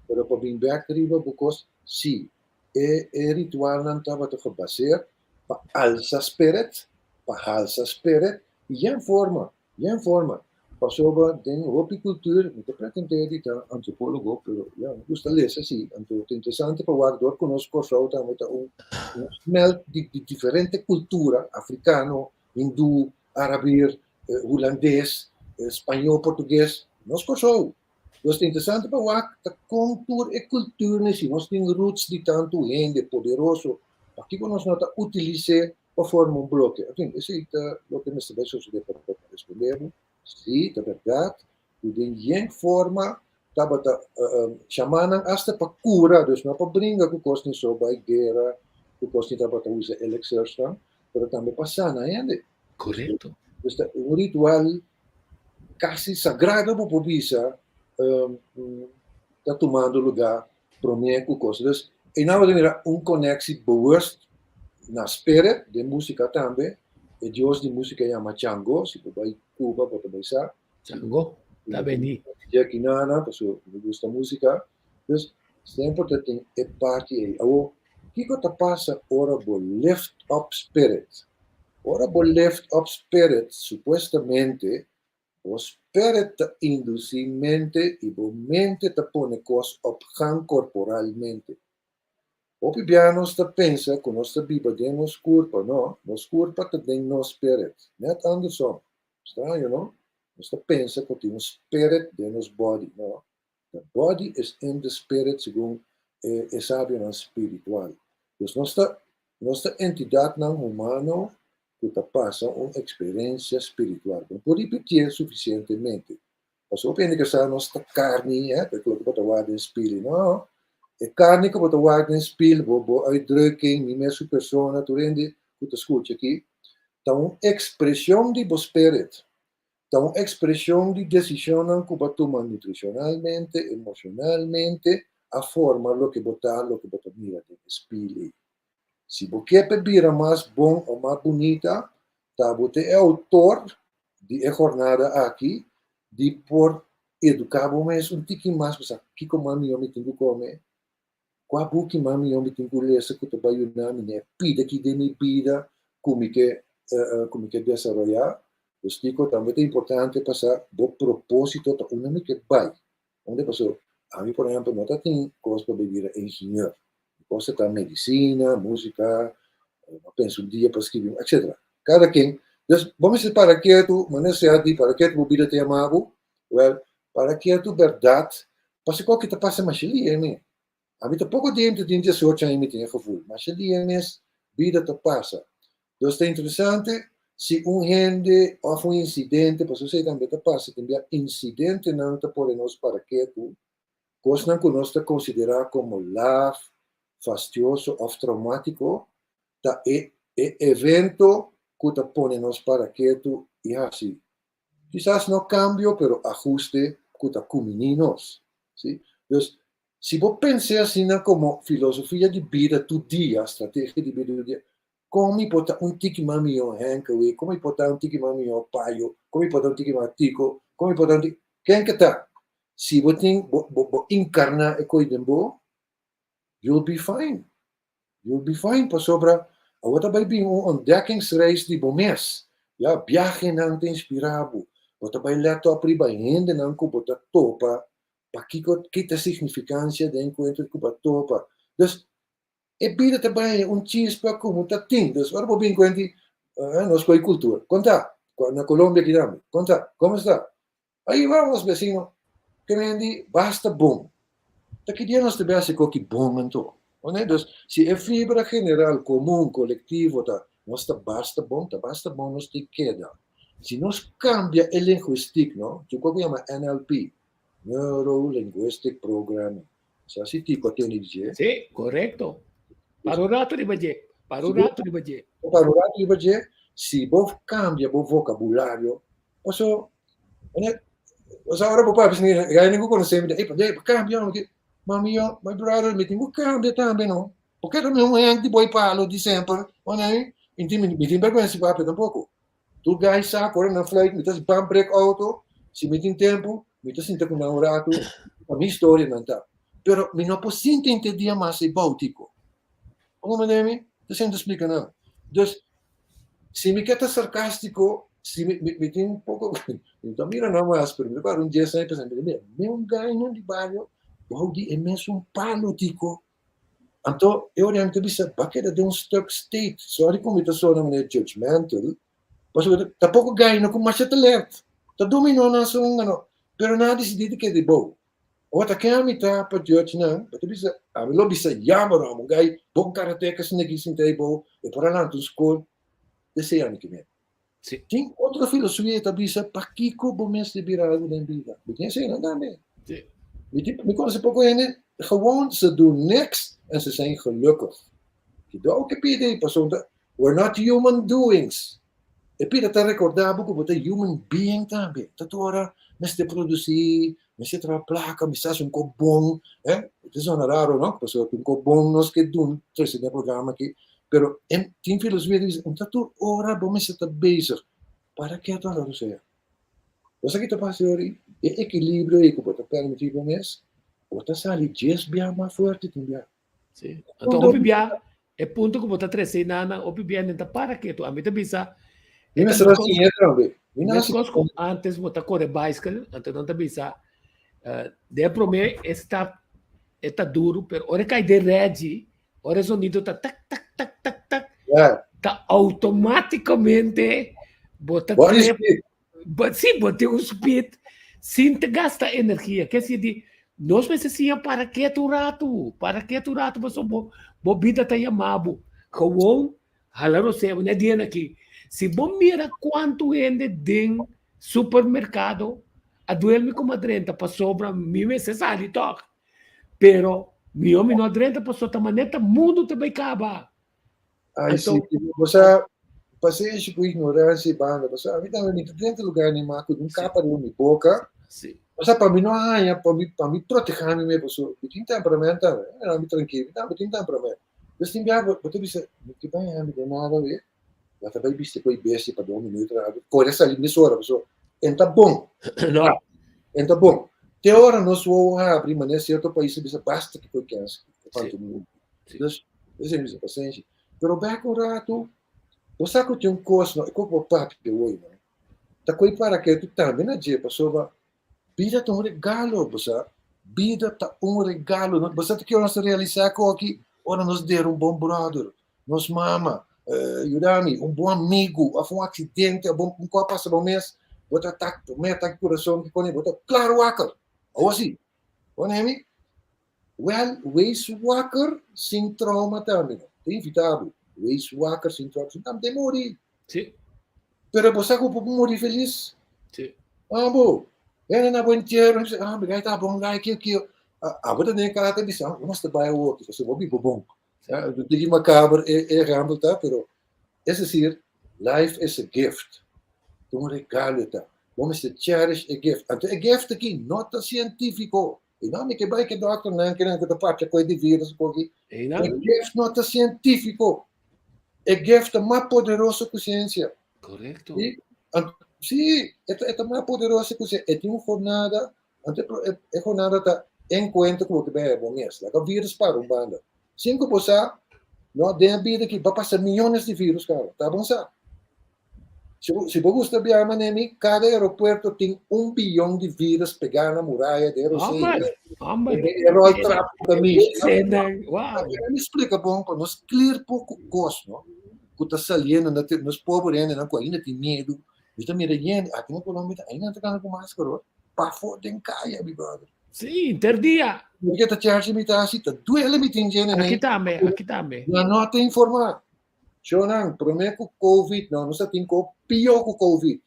pero pa bin bèk riba bo kos si E e ritualnan tabata gebaseer pa alsa spirit, pa halsa spirit, i yen forma, yen forma. Pasobra den hopi kultur, mi ta pretendé di ta antropólogo, pero ya, mi gusta lesa si, anto ta interesante pa wak dor ku nos Kòrsou tambe ta un un smelt di di diferente kultura, afrikano, hindú, arabir, hulandes, spañó, portugues, nos Kòrsou. Nos ta interesante pa wak ta kon tur e kulturnan si nos tin roots di tantu hende poderoso, pakiko nos no ta utilis'é pa forma un bloke? En fin, esei ta loke mester bai sosodé pa respondé bo. Sí, ta bèrdat ku den yen forma tabata shamanan asta pa kura, dus no pa bringa ku kos ni so bai guera ku kos ni tabata usa elixirsnan, pero tambe pa sana hende. Korekto. Dus ta un ritual kasi sagrado bo por bisa ta tumando lugá promé ku kos. Dus einan bo ta mira un koneksi bewust na spirit, den músika tambe. E dios di músika yama Chango, si bo bai Cuba bo ta bai sa. Chango ta bení. Jackie Nana, pasobra mi gusta músika. Dus semper ta tin e parti ei. Awor, kiko ta pasa ora bo lift up spirit? Ora bo lift up spirit, supuestamente bo spirit ta indusí mente i bo mente ta pone kos op gang korporalmente. Hopi bia nos ta pensa ku nos ta biba den nos kurpa. No, nos kurpa ta den nos spirit. Net andersom. Straño, no? Nos ta pensa ku tin un spirit den nos body. No, the body is in the spirit segun e e sabionan spiritual. Dus nos ta nos ta entidatnan humano ku ta pasa un eksperensia spiritual. Bo no por ripitié sufisientemente. Pasobra hopi hende ke sa nos ta karni, eh, ta loke bo ta wak den spil. No, e karni ku bo ta wak den spil, bo bo uitdrukking, mi mes su persona, tur hende ku ta skucha aki, ta un ekspreshon di bo spirit. Ta un ekspreshon di desishonnan ku bo a tuma nutrishonalmente, emoshonalmente, a forma loke bo ta, loke bo ta mira den e spil ei. Si bo ke pa e bira mas bon o mas bunita, ta bo ta e outor di e jornada aki di por eduká bo mes un tiki mas pa sa kiko mas mihó mi tin ku kome, kua buki mas mihó mi tin ku lesa ku ta bai yuda mi na e pida aki den mi bida ku mi ke ku mi ke desaroyá. Pues kiko tambe ta importante pa sa bo propósito ta unda mi ke bai. Unda paso ami por ehèmpel no ta tin kos pa bai bira ingenieur. Mi kos ta medisina, músika, mi a pensa un dia pa skibi etcetera. Kada ken. Dus bo mester para ketu, manera sea di para ketu bo bida ta yama bo, wèl para ketu bèrdat Pasobra ku ta pasa masha lia mi. Ami ta poko dentro di diesocho aña mi tin e gevoel. Masha lia mes bida ta pasa. Dus ta interesante si un hende òf un insidente, pasobra esei tambe ta pasa, tin bia insidentenan ta pone nos para ketu, kosnan ku nos ta konsiderá komo laf, fastioso òf traumátiko, ta e e evento ku ta pone nos para ketu i hasi Kisas no cambio pero ahuste cu ta cumini nos. Si? Dus, si bo pens'e asina como filosofia di bida tur dia, strategia di bida tur dia, con mi por ta un tiki mas miho Henk awe, con mi por ta un tiki mas miho Payo, con mi por ta un tiki mas Tico, con mi por ta un tiki, ken ke ta? Si bo tin, bo, bo, bo incarna e coy den bo, you'll be fine. You'll be fine pasobra awor ta bai bin un ontdekkingsreis di bo mes. Ya, biahenan ta inspirá bo. Bo ta bai lèt òp riba hendenan ku bo ta topa, pakiko, ki ta signifikansia den enkuentro ku bo a topa. Dus, e bida ta bai un chispa ku ta tin. Dus, ora bo bin kuenti, nos koe kultura. Konta, na Colombia kitambe. Konta, komo sta? Ahí vamos, vecino. Ke men di, basta bon. Ta ki dia nos ta bin hasi koki bon anto? Oné? Dus, si e fibra general, komun, kolektivo ta, nos ta basta bon, ta basta bon nos tin keda. Si nos kambia e lingwistik, no, su kos ku yama NLP, Neuro Linguistic Programming. Sa si tipo a tende di dje? Sí, korekto. Para un rato riba dje. Para un rato riba dje. Para un rato riba dje, si bo kambia bo vokabulario, Paso, wanneer, o ora bo papia sni, gai ningu konosé mi, ei, pa kambia, no, mami yo, my brother, mi tin ku kambia tambe, no. Porque ta mi un hende di boi palo di semper, wanneer, mi tin, mi tin bergwensa di papia tampoko. Tur gai sa, ku ora nan fluit, mi ta ban brek auto, si mi tin tempu, mi ta sinta ku nan un ratu, pa mi historia nan ta. Pero mi no por sinta henter dia mas ei bou, tiko. Bo comprende mi? Ta sinta splika nan. Dus, Si mi ke ta sarkástiko, si mi, mi, mi tin un poko, mi ta mira nan mas, pero mi ta para un dies aña pensa, mira, mi un gaino di bario, bou di e mesun palo tiko. Anto, e ora mi ta bisa, ba keda den un stuck state. Sorry ku mi ta sona manera judgmental, pasobra ta poko gaino ku masha talent, ta dominó nan sunga no, pero nan a disidí di keda di bou. Ora ta ken ami ta pa judge nan, bo ta bisa, ami lo bisa jammer amo, un guy bon karateka asina aki sinta ei bou, e por a lanta un skol, esei ami ke mete. Sí. Tin otro filosofia ta bisa, pakiko bo mester bira algu den bida? Bo tin esei nan tambe. Sí. Mi tin, mi konoce poko hende, gewoon ze doen niks en ze zijn gelukkig. Ki dou ke pidi ei, pasobra we're not human doings. E pida ta rekordá bo ku bo ta human being tambe. Ta tur ora mester produsí, mester traha plaka, mester hasi un kos bon. Eh, ta sona raro, no? Pasobra un kos bon nos ke dun trese den e programa aki. Pero e tin filosofia di bisa, un ta tur ora bo mester ta bezig. Para ketu a rato sea. Bo sa ki ta pasa ora ei? E ekilibrio ei ku bo ta permití bo mes, bo ta sali djes bia mas fuerte tin bia. Sí. Anto hopi bia e punto ku bo ta trese einan hopi bia nan ta para ketu. Ami ta bisa Mi mester a siña tambe. Mi no Meskos ku antes bo ta kore baiskel, anto nan ta bisa den e promé e stap e ta duru, pero ora e kai den rèdji, ora e zonido ta tak tak tak tak tak, ta outomátikamente bo ta trep Sí, bo tin un speed sin te gasta energia. Ke si di nos mester siña para ketu un ratu, para ketu un ratu pasobra bo bo bida ta yama bo. Gewoon hala rosea bo na e dianan aki. Si bo mira kuantu hende den supermerkado a duel mi kuma a drenta pasobra mi mester sali tòg. Pero mihó mi no a drenta pasobra ta manera ta mundu ta bai kaba. Ai si, bo sa pasenshi ku ignoransia i banda, pasobra ami tambe mi ta drenta lugar ni mas ku un kapa riba mi boka, bo sa pa mi no haña, pa mi pa mi protehá mi mes, pasobra mi tin temperament tambe, mi trankil, mi tambe tin temperament. Pues tin biaha bo ta bisa, mi ke bai haña mi den nada awe, bo ta bai bisti ku e bestia pa dos minuut, kore sali mesora, pasobra en ta bon, en ta bon. Te ora nos wowo habri manera sierto pais ta bisa basta ku e kens ku pantu mundu. Dus, esei mi bisa pasenshi. Pero bek un ratu, bo sa ku tin un kos no, e kos ku bo papia hoy no, ta koe para ketu tambe na dje, pasobra bida ta un regalo, bo sa, bida ta un regalo. Bo sa ta ki ora nos ta realisá ku aki? Ora nos dera un bon bròder, nos mama, yuda mi, un bon amigu, òf un aksidente, òf un kos a pasa bo mes, bo ta atak, bo mes atak di kurason, kiko bo ta klar wakker. Awor si, bo nemi? Wèl, wees wakker sin trauma tambe no. Ta invitá bo, wees wakker sin trauma. Sin tambe ta muri. Sí. Pero bo sa ku bo por muri felis? Sí. Ah, bo, hende na bo entiero, hende bisa, ah, mi gai ta bon gai, kio, kio. Abo ta den kara ta bisa, ah, nos ta bai awor, pasobra bo biba bon. Ja, un tiki macaber e ehempel ta, pero es decir, life is a gift. Ta un regalo ta. Bo mester cherish e gift. Anto e gift aki no ta científico. E no mi ke bai ke dokternan ke nan ku ta papia ku e di virus ku aki. E nan. E gift no ta científico. E gift ta mas poderoso ku ciencia. Correcto. Si, si, e ta, e ta mas poderoso ku ciencia. E tin un jornada, anto e, e jornada ta encuentro ku bo ke bai bo mes. Laga virus para un banda. Sin ku bo sa, no, den e bida aki ba pasa miyones di virus kaba. Ta bon sa. Si bo, si bo gusta biaha manera mi, kada aeropuerto tin un biyon di virus pegá na muraya den Rosé. Homber, homber. E roi trapo ta mishi. Wow. Mi splika bon pa nos clear poko kos, no? Ku ta saliendo na te, nos pober hendenan ku ainda tin miedu. Mi ta mira yende, aki na Colombia ta ainda nan ta kanda ku maskara hoor. Pafó den kaya, mi brother. Sí, inter dia. Porque ta charge mi ta hasi, ta duele mi tin djene Aki tambe, aki tambe. Nan no ta informá. Shownan, promé ku Covid no, nos ta tin ko pió ku Covid.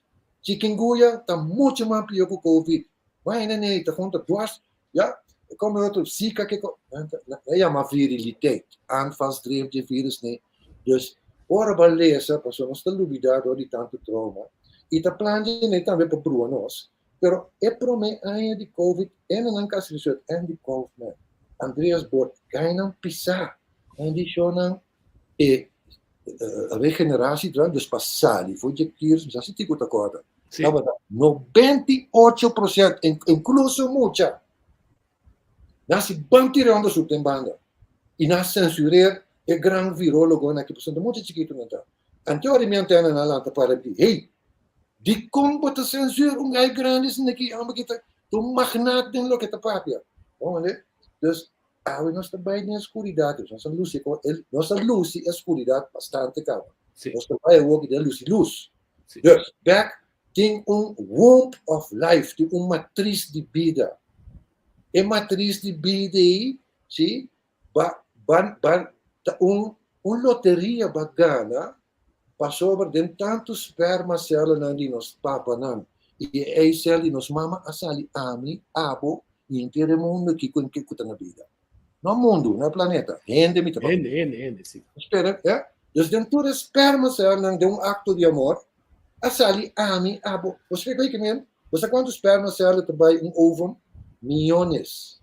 Chikungunya ta mucho mas pió ku Covid. Vaina nei ta junta dwars, ya, e kome otro Zika ke ko, nan ta, nan yama viriliteit, aanvalsdreef dje virus nei. Dus, ora bo a lesa, pasobra nos ta lubidá dor di tantu trauma, i ta plan dje nei tambe pa brua nos, pero e promé aña di Covid, hendenan kasi di suerte, Andy Kaufman, Andreas Bot, gainan pisá, nan di shownan, E regeneratie drang, dus pa sali for dje kiers, mi sa si Tico ta korda, Sí. tabata 98%, incluso mucha. Nan si ban tira onderzoek den banda y nan censureer e gran virologonan aki, pasobra mucha chikitu nan ta. Anto ora mi antena nan lanta para di, hey, dikon bo ta censureer un gai grandi asina aki, homber ki ta un magnaat den loke ta papia. Bo mende? Dus Awe nos ta bai den e skuridat, nos a lusi e nos a lusi e skuridat bastante kaba. Sí. Nos ta bai awor den lusi lus. Sí. Dus, bek tin un womb of life, tin un matris di bida. E matris di bida ei, sí, ba, ba, ba, ta un, un loteria ba gana pasobra den tantu spermacelnan di nos papanan i e eicel di nos mama a sali ami, abo i henter e mundu aki ku ku ta na bida. No mundu, no e planeta, hende mi ta papia. Hende, hende, hende, si. Spera, ya. Dus den tur e spermacelnan den un akto di amor, A sali ami, abo. Bo splika ki men? Bo sa kuantu sperma cel ta bai un ovum? Miyones.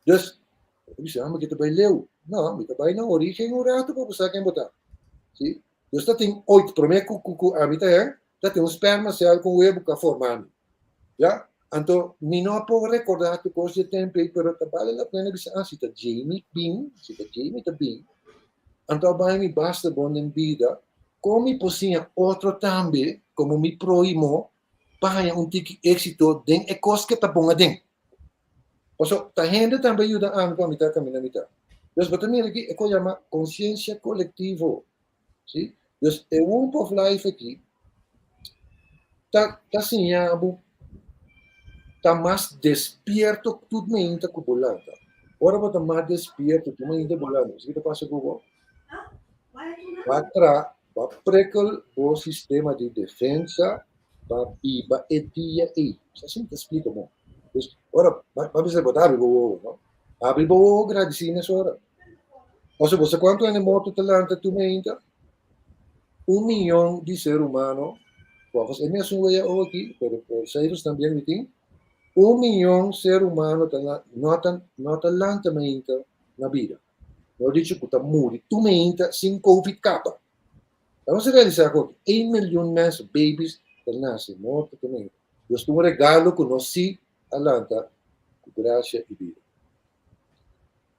Dus, bo ta bisa, ah, mi ta bai leu. No, mi ta bai na origen un ratu pa bo sa ken bo ta. Si? Dus ta tin oit, promé ku ku ku ami ta her, ta tin un sperma cel ku un webu ku a forma mi. Ya? Anto, mi no a por rekordá tur kos di e tempu ei, pero ta bale la pena bisa, ah, si ta Jamie bin, si ta Jamie ta bin, anto a bai mi basta bon den bida, kon mi por siña otro tambe, komo mi prohimo, pa haña un tiki éksito den e kos ke ta bon aden. Paso ta hende tambe a yuda ami pa mi ta kaminda mi ta. Dus bo ta mira aki e kos yama konsiensia kolektivo. Si? Dus e Womb of Life aki ta ta siña bo ta mas despierto tur mainta ku bo lanta. Ora bo ta mas despierto tur mainta bo lanta, kiko ta pasa ku bo? Bo a tra, bo a prikkel bo sistema di defensa pa biba e dia ei. Asina ta splika bon. Dus ora bo a bisa bo ta habri bo wowo, no? Habri bo wowo gradisí mesora. Pasobra bo sa kuantu hende morto ta lanta tur mainta? Un miyon di ser humano, volgens e mesun WHO aki, pero cijfers bien mi tin, un miyon ser humano ta no ta no ta lanta mainta na bida. Mihor dicho ku ta muri tur mainta sin covid kaba. Vamos a realisá ku un miljoen mensen, babies, ta nase morto tur mainta. Dios ta un regalo ku nos sí a lanta ku grasia i bida.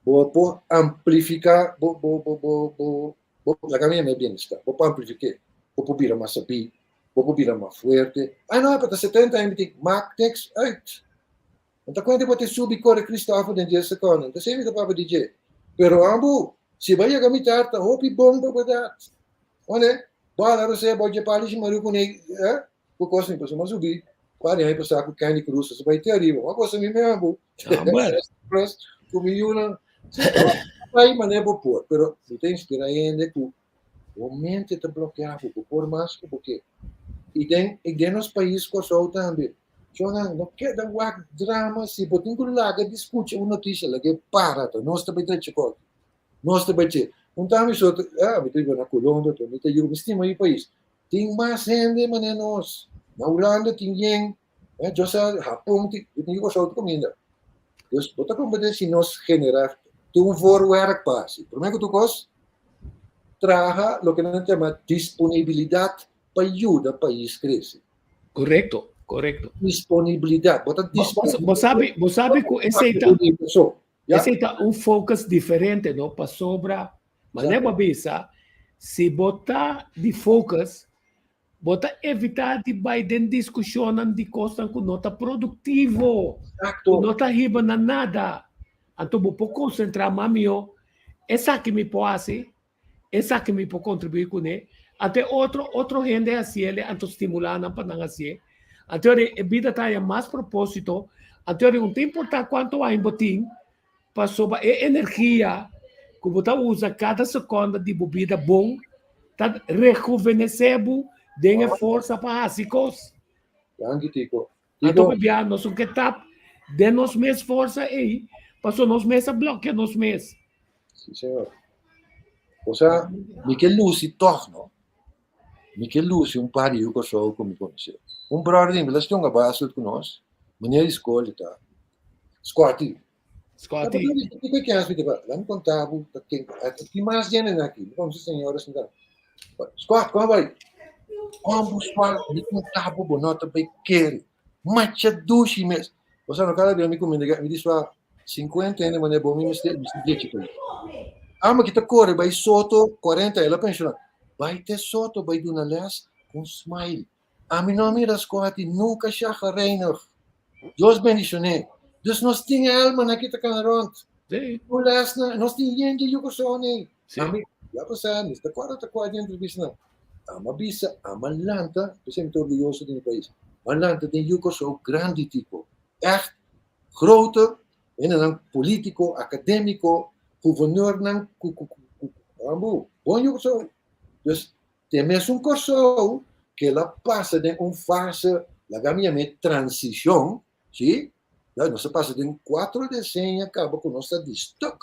Bo por amplifiká bo bo bo bo bo bo laga mi yama e bienestar. Bo por amplifik'é. Bo por bira mas sabí, bo por bira mas fuerte. Ai no, pero ta setenta aña mi tin. Maakt niks uit. No ta kuenta bo te subi kore Christopher den dies sekonden. Ta esei mi ta papia di dje. Pero ambu, si bo a yega mitar ta hopi bon pa bo edat. Wande? Bala rosé bo dje pali shi maru kuné, eh? Ku kos mi pasobra mi a subi par di aña pasá ku Candy Cruz, a bai te ariba. Uma kosa mi mea ambu. Cruz ku mi yunan. Si, bai manera bo por, pero mi ta inspirá hende ku bo mente ta blokeá bo, bo por mas ku bo ke. I den i den nos pais Kòrsou tambe. Shonnan, no keda wak drama si bo tin ku laga di skucha un notisia, lag'é para ta. Nos ta bai drecha kòki. Nos ta bai che. Un ta mi so ta, ah, mi ta biba na Colombia, to mi ta yu, mi stima mi pais. Tin mas hende manera nos. Na Hulanda tin yen, eh, yo sa Hapon tin, yo tin yu Kòrsou ta kuminda. Dus bo ta komprendé si nos generá tin un voorwerk pa hasi. Promé ku tur kos, traha loke nan ta yama disponibilidat pa yuda pais krese. Korekto, korekto. Disponibilidat. Bo ta disponibel. Bo sabi, bo sabi ku esei ta, esei ta un focus diferente, no? Pasobra, manera bo a bisa, si bo ta di focus, bo ta evitá di bai den diskushonnan di kosnan ku no ta produktivo, ku no ta hiba na nada. Anto bo por konsentrá mas mihó, esaki mi por hasi, Esaki mi por kontribuí kuné. Anto e otro, otro hende hasiel, anto stimulá nan pa nan hasié. Anto ora e bida ta haña mas propósito. Anto ora no ta importá kuantu aña bo tin, pasobra e energia ku bo ta usa kada sekonda di bo bida bon ta rejuvenesé bo den e forsa pa hasi kos. Danki, Tico. Anto pabia nos un ke tap den nos mes forsa ei, paso nos mes a blokea nos mes. Sí, señor. O sea, mi ke lusi tòg, no? Mi ke lusi un par di yu Kòrsou ku mi konosé. Un bròder di mi la stonga bai asut ku nos, meneer di skol i ta, Scotty. Scotty. Kiko ke hasi? Laat mi konta bo ta ken. Tin mas hende aki. Mi konosé señora sinta. Scott, kon bai? Kon Scott, mi konta bo, bo no ta bai kere. Macha dushi mes. O sea, no kada bia mi kuminda, mi di swa 50 hende mane bo mi mester mi drechi pa Amo ki ta kore bai soto 40 el a pensiona. Bai te soto bai duna les ku un smile. Ami no a mira Scotty nunka chagrijnig. Dios bendicione. Dus nos tin almanan ki ta kana rond. Sí. Un les na, nos tin yen di yukoson ei. Sí. Ami, ya pasá, mi ta kòrda ta kòrda di entrevista nan. Ama bisa, ama lanta, p'esei mi ta orguyoso di mi pais. Ma lanta den yukoson grandi tipo. Echt grote, hendenan politico, academico, gouverneur-nan ku ku ku ku ambu, bon yukoson. Dus Te mesun Kòrsou ke el a pasa den un fase, laga mi yam'é transishon, si, ya nos a pasa den kuatro desenio kaba ku nos ta di stuk,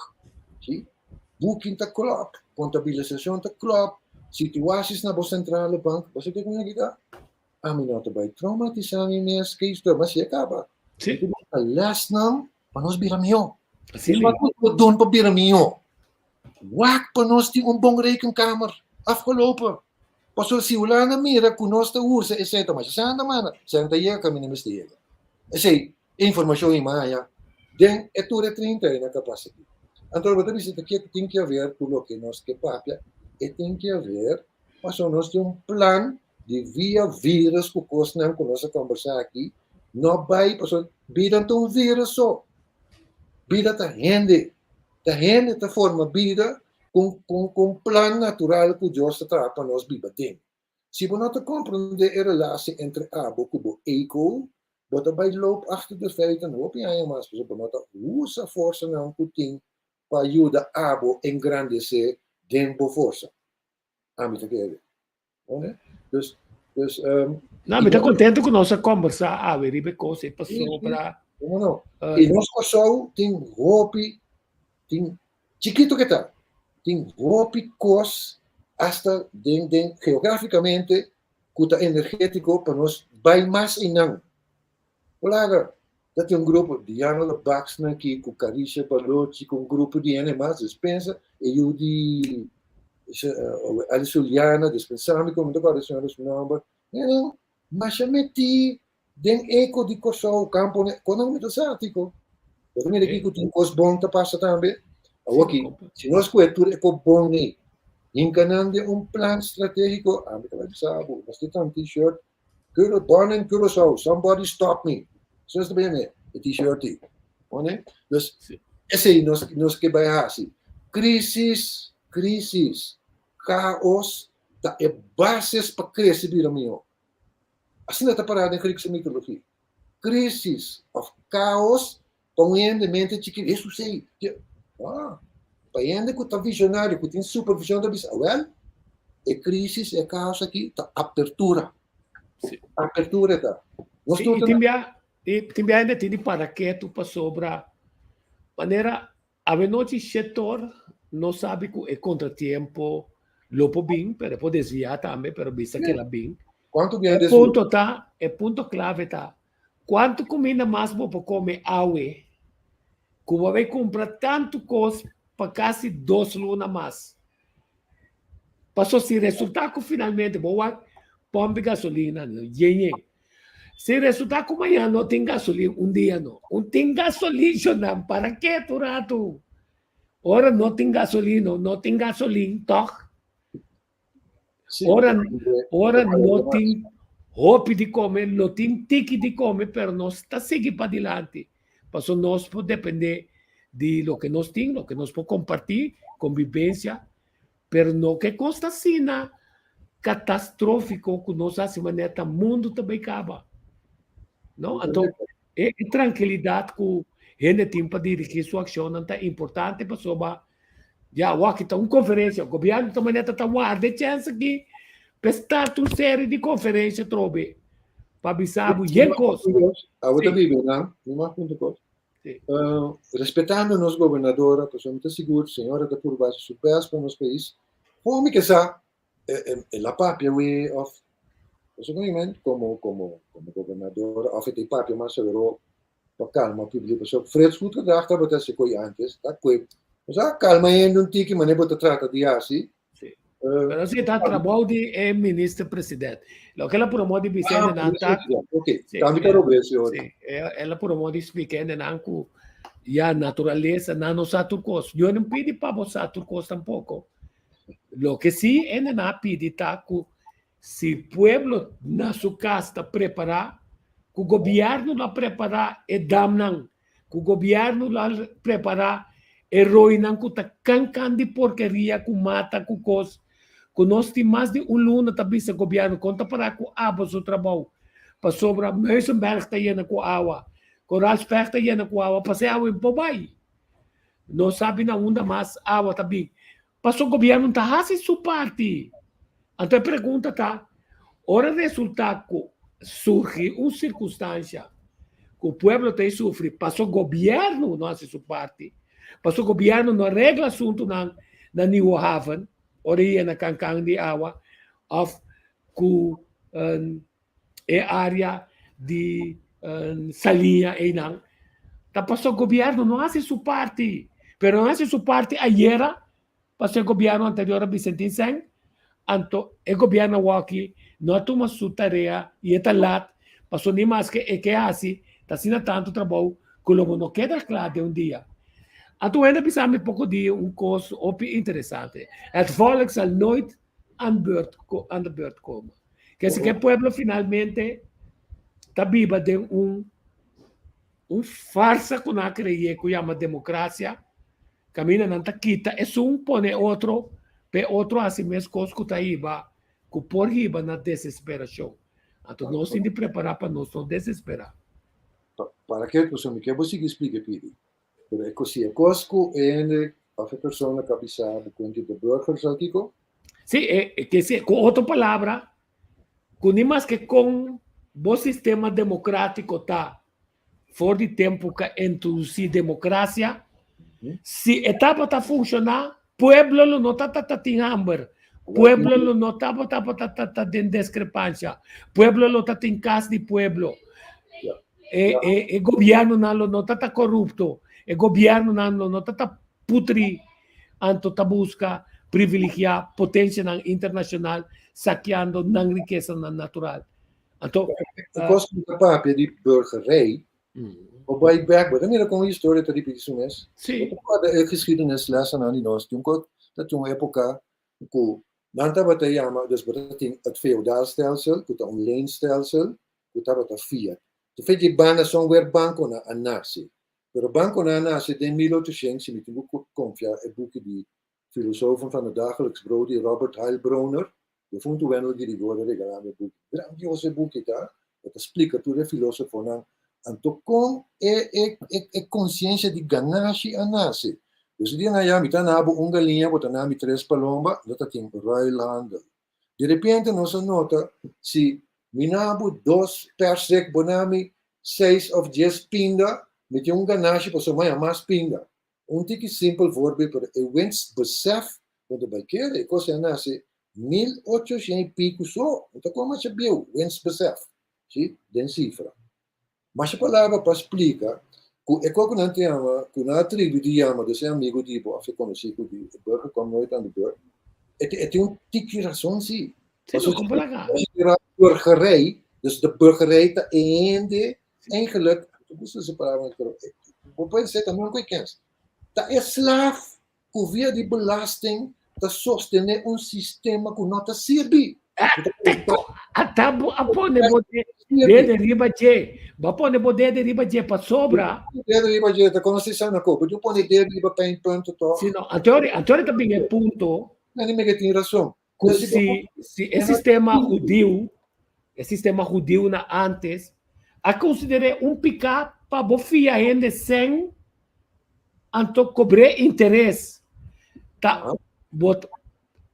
si, bukin ta klòp, kontabilisashon ta klòp, situasis na bo sentrale bank, bo sa ke ku mi a kita? Ami no ta bai traumatisá mi mes ku historia, ma si e kaba. Sí. Mi ta lèsnan pa nos bira mihó. Así Wak mi. nos don pa bira mihó. Wak pa nos tin un bon rekenkamer. Afgelopen. Pasobra si Hulanda mira ku nos ta usa esei ta masha santa mana, sèn ta yega kaminda mester yega. Esei e informashon i maya den e tur e 30 ei na capacity. Anto bo ta bisa ta ke tin ke haber ku loke nos ke papia, e tin ke haber pasobra nos tin un plan di via virus ku kosnan ku nos a kombersá aki no bai pasobra bida no ta un virus so. Bida ta hende. Ta hende ta forma bida ku ku un plan natural ku Dios ta traha pa nos biba den. Si bo no ta komprondé e relasi entre abo ku bo ego, bo ta bai loop achter de feiten hopi aña mas pasobra bo no ta usa forsanan ku tin pa yuda abo engrandesé den bo forsa. Ami ta kere. Oké? Dus, dus, um, No, mi ta contento ku nos a conversa awe riba e kos e pasobra. Como no? I nos Kòrsou tin hopi, tin chikito ke ta, tin hopi kos hasta den den geografikamente ku ta energetiko pa nos bai mas einan. Olaga, ta tin un grupo, Diana Lebaxna aki ku Carisha Balochi ku un grupo di hende mas, despensa e yu di Alice Juliana, despensa mi ku mi ta kòrda e señora su nòmber, nan masha metí den eko di Kòrsou, kampo, kon nan mester sa tiko? Bo ta mira kiko tin kos bon ta pasa tambe. Awoki, si nos kohe tur e kos bon ei, hinka nan den un plan stratégiko, ami ta bai bisa bo, nos tin tan t-shirt, Cura, born in Curaçao, somebody stop me. So ta bene, e t-shirt ei. One? Dus, esei nos, nos ke bai hasi. Crisis, crisis, chaos, ta e basis pa crece bira mihó. Asina ta pará den Griekse mitologia. Crisis of chaos pa un hende mente chikito, Hesus ei, ah, pa hende ku ta visionario, ku tin supervision ta bisa, awel, e crisis, e chaos aki ta apertura. Sí. Apertura ta. Nos sí, i tin bia, i tin bia hende tin di para ketu pasobra manera avenochi shetor no sabi ku e kontratiempo lo por bin, pero e por desviá tambe, pero bisa ke la bin. Kuantu bia E punto ta, e punto klave ta, Kuantu kuminda mas bo por kome awe ku bo a bai kumpra tantu kos pa kasi dos luna mas? Paso si resulta ku finalmente bo wak pòmp di gasolina yen yen. Si resulta ku mañana no tin gasolin un dia no. Un tin gasolin shonnan para ke tur ratu? Ora no tin gasolin no no tin gasolin tòg? Ora, ora no tin hopi di come, no tin tiki di come, pero nos ta sigui padilanti. Paso nos por depende di loke nos tin, loke nos por comparti, convivencia, pero no ke cos ta asina catastrófico cu nos haci manera ta mundo ta bay caba. No? Anto, e tranquilidad cu hende tin pa dirigi su accionnan ta importante pasobra Ya, wak ta un konferensia. Gobièrnu ta manera ta warda e chèns aki pa e start un serie di konferensia atrobe pa bisa bo yen kos. Abo ta biba nan, mi mas punto kos. Respetando nos gobernadora, pasobra mi ta sigur señora ta purba hasi su best pa nos pais. Kon mi ke sa el a papia we of pasobra mi men komo komo komo gobernadora of e ta papia mas seguro pa calma publico pasobra Frits Goedgedrag tabata hasi koe antes ta koe osea calma hende un tiki manera bo ta trata di hasi. Sí. Pero si ta trabou di e minister president. Loke el a pura modo di bisa hende nan ta. Ok, tambe ta robes yo. Sí, el a pura modo di splika hende nan ku ya naturalesa nan no sa tur kos. Yo no pidi pa bo sa tur kos tampoko. Loke si hende nan a pidi ta ku Si pueblo na su cas ta prepara, cu gobierno lo a prepara e damnan, cu gobierno lo a prepara e rooinan cu ta cancan di porkeria cu mata cu cos, cu nos tin mas di un luna ta bisa gobierno con ta para cu abo su trabou, pasobra Muizenberg ta yena cu awa, Koraalsberg ta yena cu awa, pas'e awa en por bay. No sabi na unda mas awa ta bin. Paso gobierno ta haci su parti. Anto e pregunta ta, ora resulta cu surgi un circunstancia cu pueblo ta e sufri paso gobierno no haci su parti, paso gobierno no regla asuntonan na Nieuwe Haven ora e yena cancan di awa of cu. e área di Saliña einan, ta paso gobierno no hasi su parti, pero no hasi su parti ayera, paso e gobierno anterior a bisa tin sèn, anto e gobierno awoki no a tuma su tarea i e ta lat, paso ni maske e ke hasi ta asina tantu trabou ku lo bo no keda kla den un dia. Anto un hende a bisa mi poko dia un kos hopi interesante, Het volk zal nooit aan beurt aan de beurt komen. Ke si ke pueblo finalmente ta biba den un un farsa ku nan a kreye ku yama demokrasia, kaminda nan ta kita esun pone e otro pa e otro hasi meskos ku ta hiba ku por hiba na desesperashon. Anto nos tin di prepará pa nos no desesperá. Para ke pasobra mi ke bo sigui splika pidi. Pero e si e kos ku e hende òf e persona ku a bisa bo kuenta de burgers al kiko? Sí, e ke si ku otro palabra ku ni maske kon bo sistema demokratiko ta for di tempu ku a introdusí demokrasia, si e tabata funshoná, pueblo lo no tabata tin hamber, pueblo lo no tabata ta den deskrepansha, pueblo lo ta tin kas di pueblo, e e gobièrnunan lo no tabata korupto, e gobièrnunan lo no tabata putri anto ta buska privilegiá potensianan internashonal sakeando nan rikesanan natural. Anto, E kos ku ta papia di burgerij, bo bai bek, bo ta mira kon historia ta ripiti su mes. Sí. Bo ta kòrda e geschiedenislessen di nos, tin ku ta tin un époka ku nan tabata yama, dus bo ta tin het feodaalstelsel, ku ta un leenstelsel, ku tabata fiat. Te fe dje banda son wer bankonan a nase. Pero bankonan a nase den 1800, si mi tin ku konfia e buki di Filosofen van het Dagelijks Brood di Robert Heilbroner. Defuntu Wendell Girigori a regalá mi e buki. Grandioso e buki ta. E ta splika tur e filosofonan. Anto kon e e e konsiensia di ganashi a nase. Dus e dianan ya mi ta na bo un galiña, bo ta na mi tres palomba, no ta tin ruilhandel. Di repente nos a nota si mi na bo dos persik, bo na mi seis of dies pinda, mi tin un ganashi pasobra mi a haña mas pinda. Un tiki simpel voorbeeld, pero e winstbesef, want e bai kere, e kos a nase 1800 i piku so, no ta kon masha bieu, winstbesef, si, den sifra. Masha palabra pa splika ku e kos ku nan ta yama, ku nan a tribi di yama dos e amigu di bo òf e konosí ku di e burger kwam nooit aan de beurt, e e tin un tiki rason si. Sí, no, kon por laga. Burgerij, dus de burgerij ta e hende Eigenlijk, mi gusta ese palabra, pero bo puede ser también ku e kens. Ta e slaaf ku via di belasting ta sostené un sistema ku no ta sirbi. Ata bo a pone bo dede riba dje. Bo a pone bo dede riba dje pasobra. Dede riba dje, ta konosí sa na ko. Bo pone dede riba pijnpunten toch? Si no, anto anto ta bin e punto. Nani mege tin rason. Ku si si e sistema hudiu, e sistema hudiu na antes, a konsider'é un piká pa bo fia hende sen anto kobr'é interes. Ta bo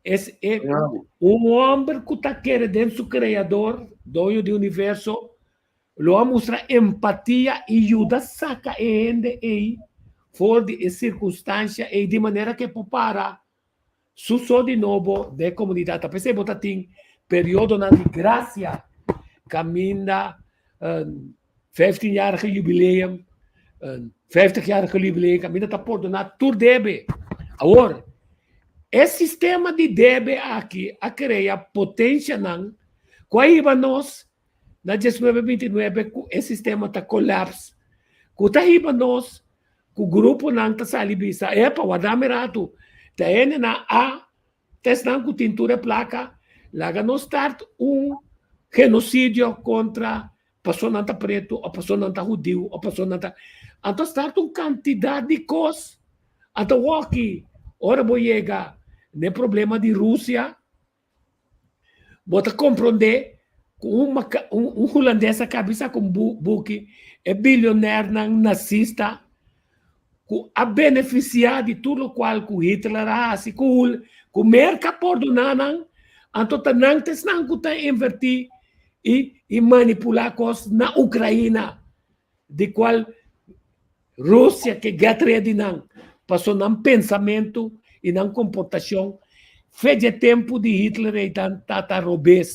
es e un hòmber ku ta kere den su Kreador, Doño di universo, lo a mustra empatia i yuda saka e hende ei for di e sirkunstansia ei di manera ku e por para Su so di nobo den e komunidat. Ta p'esei bo ta tin periodonan di grasia kaminda vijftienjarige jubileum, vijftigjarige jubileum, kaminda ta pordoná tur debe. Awor, e sistema di debe aki a krea potenshanan ku a hiba nos na diesnuebe bintinuebe ku e sistema ta kolaps, ku ta hiba nos ku gruponan ta sali bisa, epa, warda mi ratu, ta hendenan a ta esnan ku tin tur e plaka, laga nos start un genosidio kontra pasobra nan ta pretu o pasobra nan ta hudiu o pasobra nan ta. Anto start un kantidat di kos. Anto wòki ora bo yega n'e problema di Rusia, Bo ta komprondé ku un un hulandes a kabisa ku un buki e bilionèrnan nasista ku a benefisiá di tur lokual ku Hitler a hasi ku ku Merka a pordoná nan, anto ta nan ta esnan ku ta invertí i i manipulá kos na Ukraina di kual Rusia ke get ready nan paso nan pensamentu i nan komportashon fe dje tempu di Hitler ei ta ta robes.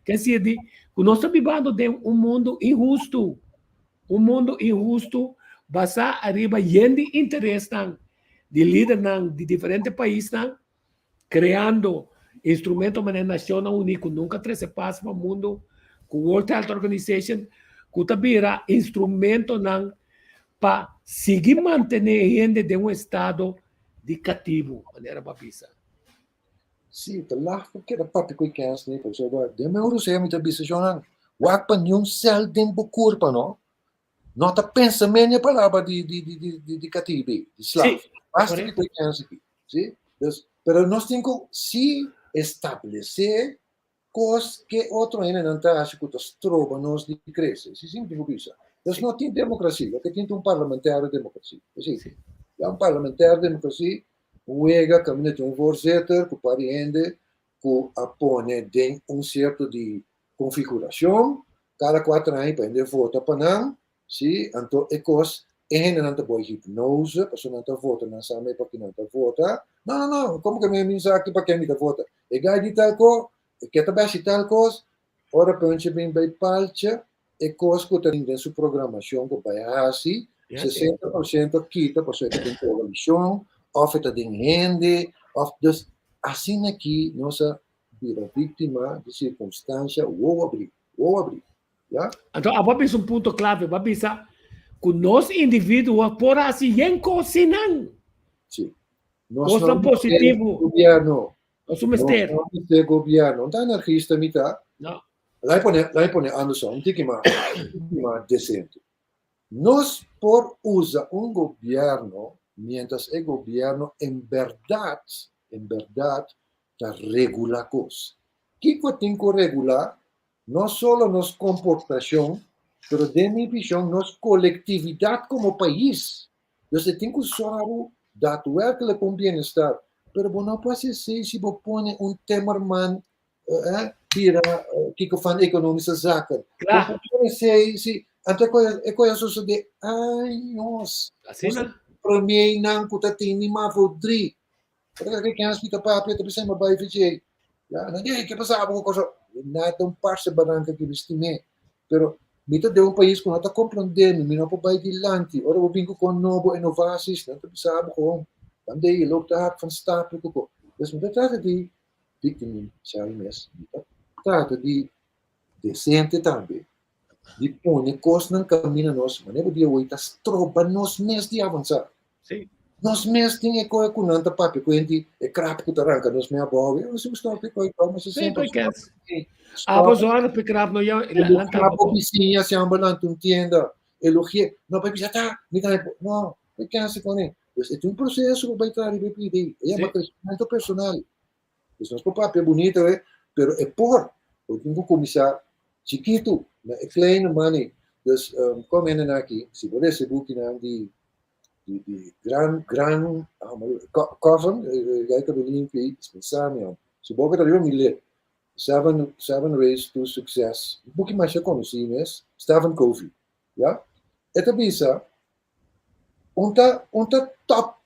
Ke sier di Ku nos ta bibando den un mundu inhustu, un mundu inhustu basá ariba yen di interesnan di lidernan di diferente paisnan, kreando instrumento manera Nashonnan Uní ku nunka trese pas pa mundu, ku World Health Organization ku ta bira instrumentonan pa sigui mantené hende den un estado di katibu, manera bo a bisa. Sí, ta lag ku keda papia ku e kens ni, pasobra den mi orosea mi ta bisa shonnan, wak pa niun sèl den bo kurpa no, no ta pensa men e palabra di di di di di di katibi, di slaaf. Sí, Basta ki korekto. ku e kens aki, sí. Dus, pero nos tin ku sí establesé kos ke otro hendenan ta hasi ku ta stroba nos di krese. Si si mi tin ku bisa. Dus Sí. no tin demokrasia, loke tin ta un parlamentario demokrasia. Esei. Sí. Ya un parlamentario demokrasia, un wega kaminda tin un voorzitter ku par di hende ku a pone den un sierto di konfigurashon, kada kuater aña pa hende vota pa nan, si, anto e kos e hendenan ta boi hipnose, pasobra nan ta vota, nan sa me pa ki nan ta vota. No, no, no, komo ke mi mi sa ki pa ken mi ta vota? E gai di tal ko, e ke ta besi tal kos, ora puntje bin bai paltje, e kos ku ta den su programashon ku bai hasi, 60% kita pasobra e ta den koalishon, òf e ta den hende, òf, dus asina aki nos a bira víktima di sirkunstansha wowo abrí, wowo abrí. Ya? Anto abo a bisa un punto clave, bo a bisa cu nos individuo por haci yen cosinan. Sí. Nos Cosnan positivo. Gobierno. Nos un mester. Nos no mester gobierno. Un ta anarchista mi ta. No. Lai pone, lai pone andersom, un tiki mas, un tiki mas decente. Nos por usa un gobierno mientras e gobierno en berdad, en berdad ta regula cos. Kico tin cu regula? No solo nos komportashon, pero den mi vishon nos kolektividat komo pais. Dus e tin ku sòru daadwerkelijk pa un bienestar. Pero bo no por hasi esei si bo pone un timmerman bira kiko van economische zaken. Bo por pone esei si anto e kos a sosode años. Asina. Premiernan ku ta tene mavo dri. Ora ke kens mi ta papia ta bisa mi bai VJ. Ya, nan di, ke pasa abo ku Kòrsou? Nada un parse baranka ki mi stim'é. Pero mi ta den un pais ku no ta komprondé mi, mi no por bai dilanti. Ora bo bin ku kon nobo inovaties, nan ta bisa abo gewoon, dan de je loopt te hard van stapel ku ko. Dus mi ta trata di víktima sali mes, mi ta trata di desente tambe, di pone kosnan kaminda nos, manera bo di awor ta stroba nos mes di avansá. Sí. Nos mes tin e koe ku nan ta papia ku hende e krap ku ta ranka nos me abou. Eu não sei stop e koe mas Sí, sempre. porque Abo zona pe krap no ya lan ta vizinha se amba lan tu tienda. Elogie. No pa bisa ta, mi ta no, pe kense con e. Dus é un processo que vai estar riba pidi. É um crescimento personal. Dus nos por papia bonito, eh, pero é por. Bo tin ku kuminsá chikitu, na e kleine money. Dus um, kom hende aki, si bo lesa e bukinan di di di gran gran um, Coven, gai ka limpi, dispensami om. Si bo ka riba mi le. Seven Ways to Success. Buki masha konosí mes, Stephen Covey. Ja? E ta bisa, unta unta top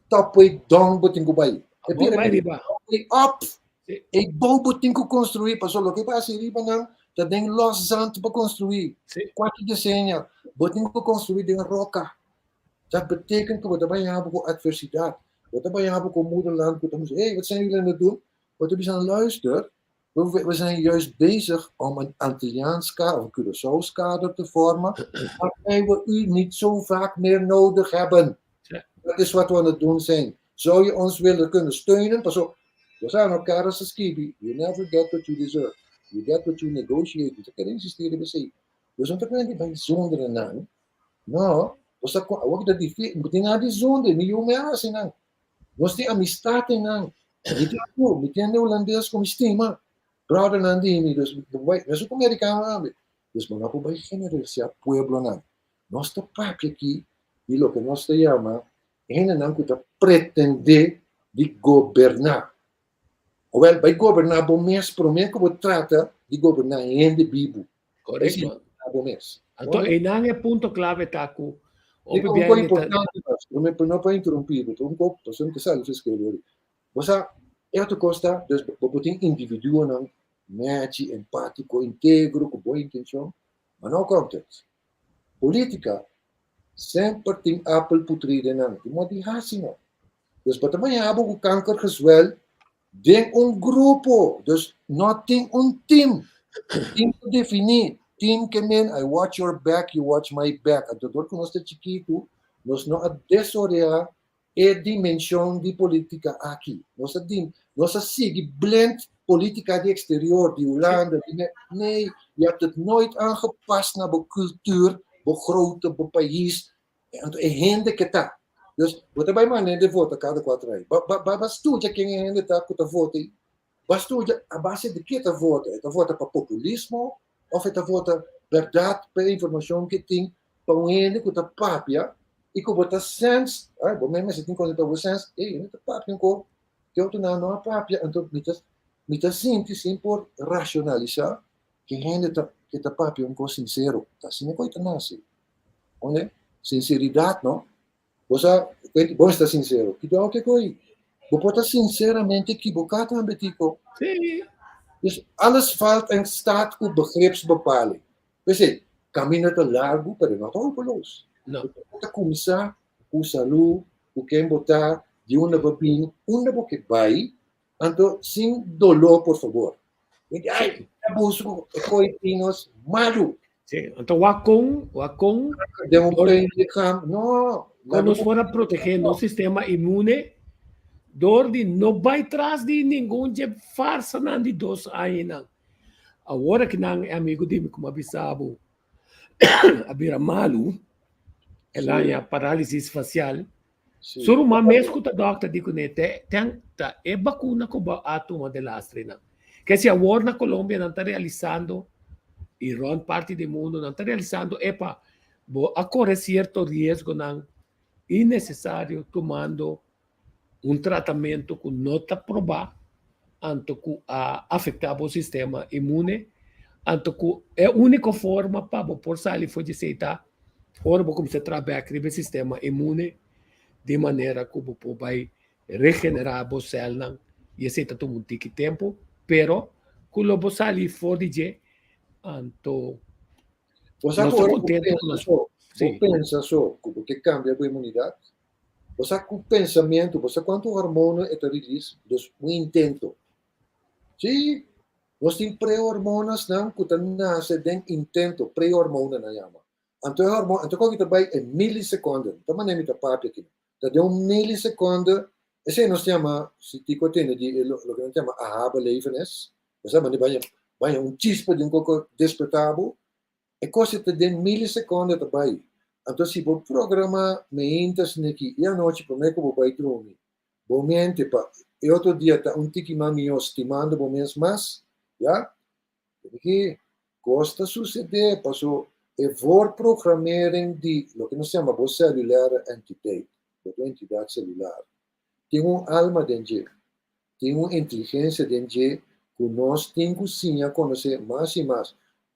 top way down bo tin ku bai. E Bo bai riba. Way up. E bou bo tin ku konstruí, pasobra loke pasa riba nan ta den los zand pa konstruí. Kuater desenio bo tin ku konstruí den roka. Dat betekent ku bo ta bai habo ku atversidat. Bo ta bai habo ku moederland ku ta bisa, hey, wat zijn jullie aan het doen? Bo ta bisa, luister, we zijn juist bezig om een Antilliaans kader of een Curaçaos kader te vormen, waarbij we u niet zo vaak meer nodig hebben. Dat is wat we aan het doen zijn. Zou je ons willen kunnen steunen? Pas op, we zijn elkaar als een skibi. You never get what you deserve. You get what you negotiate. Dus ik kan insisteren bij Dus om te kunnen bij zonder naam. No, você awak da difícil, não tem nada de zonder, mi eu me assim não. Nos tin amistad einan. Mi tin ku, mi tin hende hulandes ku mi stima. Brothernan di mi, dus bo bai, mesun ku merikano tambe. Dus bo no por bai generalisá pueblonan. Nos ta papia aki di loke nos ta yama hendenan ku ta pretendé di goberná. Awèl, bai goberná bo mes promé ku bo trata di goberná hende bibu. Korekto. Bo mes. Anto einan e punto klave ta ku hopi biaha un importante mas, no pa interrumpí, pero un poco, pasobra mi ta sali fiscal ori. Bo sa, e otro kos ta, dus bo por tin individuonan. Nechi, empátiko, integro, ku bon intenshon, ma no komt het. Polítika semper tin apel putrí den nan, tin moda di hasi no. Dus bo ta maña bo ku kanker gezwel den un grupo, dus no tin un team. Team ta definí, team ke men I watch your back, you watch my back. Anto dor ku nos ta chikitu, nos no a desoreá e dimenshon di politica aki. Nos a dim, nos a sigui blind politica di exterior, di Hulanda, di ne, nee, je hebt het nooit aangepast na bo cultuur, bo grootte, bo pais, anto e hende ke ta. Dus, bo ta bai manda hende vota kada kuater aña. Ba, ba, ba, ba studia ken e hende ta ku ta vota ei. Ba studia a base di ke ta vota. E ta vota pa populismo of e ta vota bèrdat pa e informashon ke tin pa un hende ku ta papia i ku bo ta sens, ai, bo mes mester tin konta bo sens, ei, hende ta papia ankor, ke otronan no a papia, anto mi ta mi ta sinti sin por rashonalisá ke hende ta ke ta papia un kos sinsero, ta asina ku e ta nase. Oye, sinseridat no, bo sa, bo mester ta sinsero, kidao ke koi? Bo por ta sinseramente ekiboká tambe, Tico. Sí. Dus alles valt en staat ku begripsbepaling. P'esei, kaminda ta largu, pero no ta hopeloos. No. Bo ta kuminsá ku salú, ku ken bo ta, di unda bo bini, unda bo ke bai, anto sin doló, por fabor. Bo di, ai, abuso ku e koi tin nos malu. Sí, anto wak kon, wak kon. Den un pijn lichaam, no. Kon nos por a protegé nos sistema inmune dor di no bai tras di ningun dje farsanan di dos añanan. Awor aki nan e amigu di mi ku mi a bisa bo a bira malu, el a haña parálisis fasial. Su ruman mes ku ta dòkter di kuné te ten ta e bakuna ku bo a tuma de lastre nan. Ke si awor na Colombia nan ta realisando i rònt parti di mundu nan ta realisando epa bo a kore sierto riesgonan innesesario tumando un tratamentu ku no ta probá, anto ku a afektá bo sistema inmune, anto ku e úniko forma pa bo por sali for di esei ta ora bo kuminsá traha bèk riba e sistema inmune di manera ku bo por bai regenerá bo sèlnan i esei ta tuma un tiki tempu, pero ku lo bo sali for di dje, anto Bo sa nos ku ta ora bo kontentu ku pensa nos so, bo sí. pensa so ku bo ke kambia bo imunidat, Bo sa ku pensamentu, bo sa kuantu hormona e ta release? Dus un intento. Sí, nos tin prehormonasnan ku ta nase den intento, prehormona nan yama. Anto e hormona, anto koki ta bai e milisekonde, ta manera mi ta papia aki, ta den un milisekonde, esei nos ta yama, si Tico a tende di e loke nan ta yama aha-belevenis, bo sa manera bai bai un chispa di un koko despertá bo, E kos ei ta den milisekonde ta bai. Anto si bo programa meinta sneki i anochi promé ku bo bai drumi, bo mente pa e otro dia ta un tiki mas mihó stimando bo mes mas, ya? Tene ki kos ta susedé paso e voorprogrammering di loke nos yama bo cellulaire entiteit, bo ta un entidat selular, tin un alma den dje, tin un inteligensia den dje ku nos tin ku siña konosé mas i mas.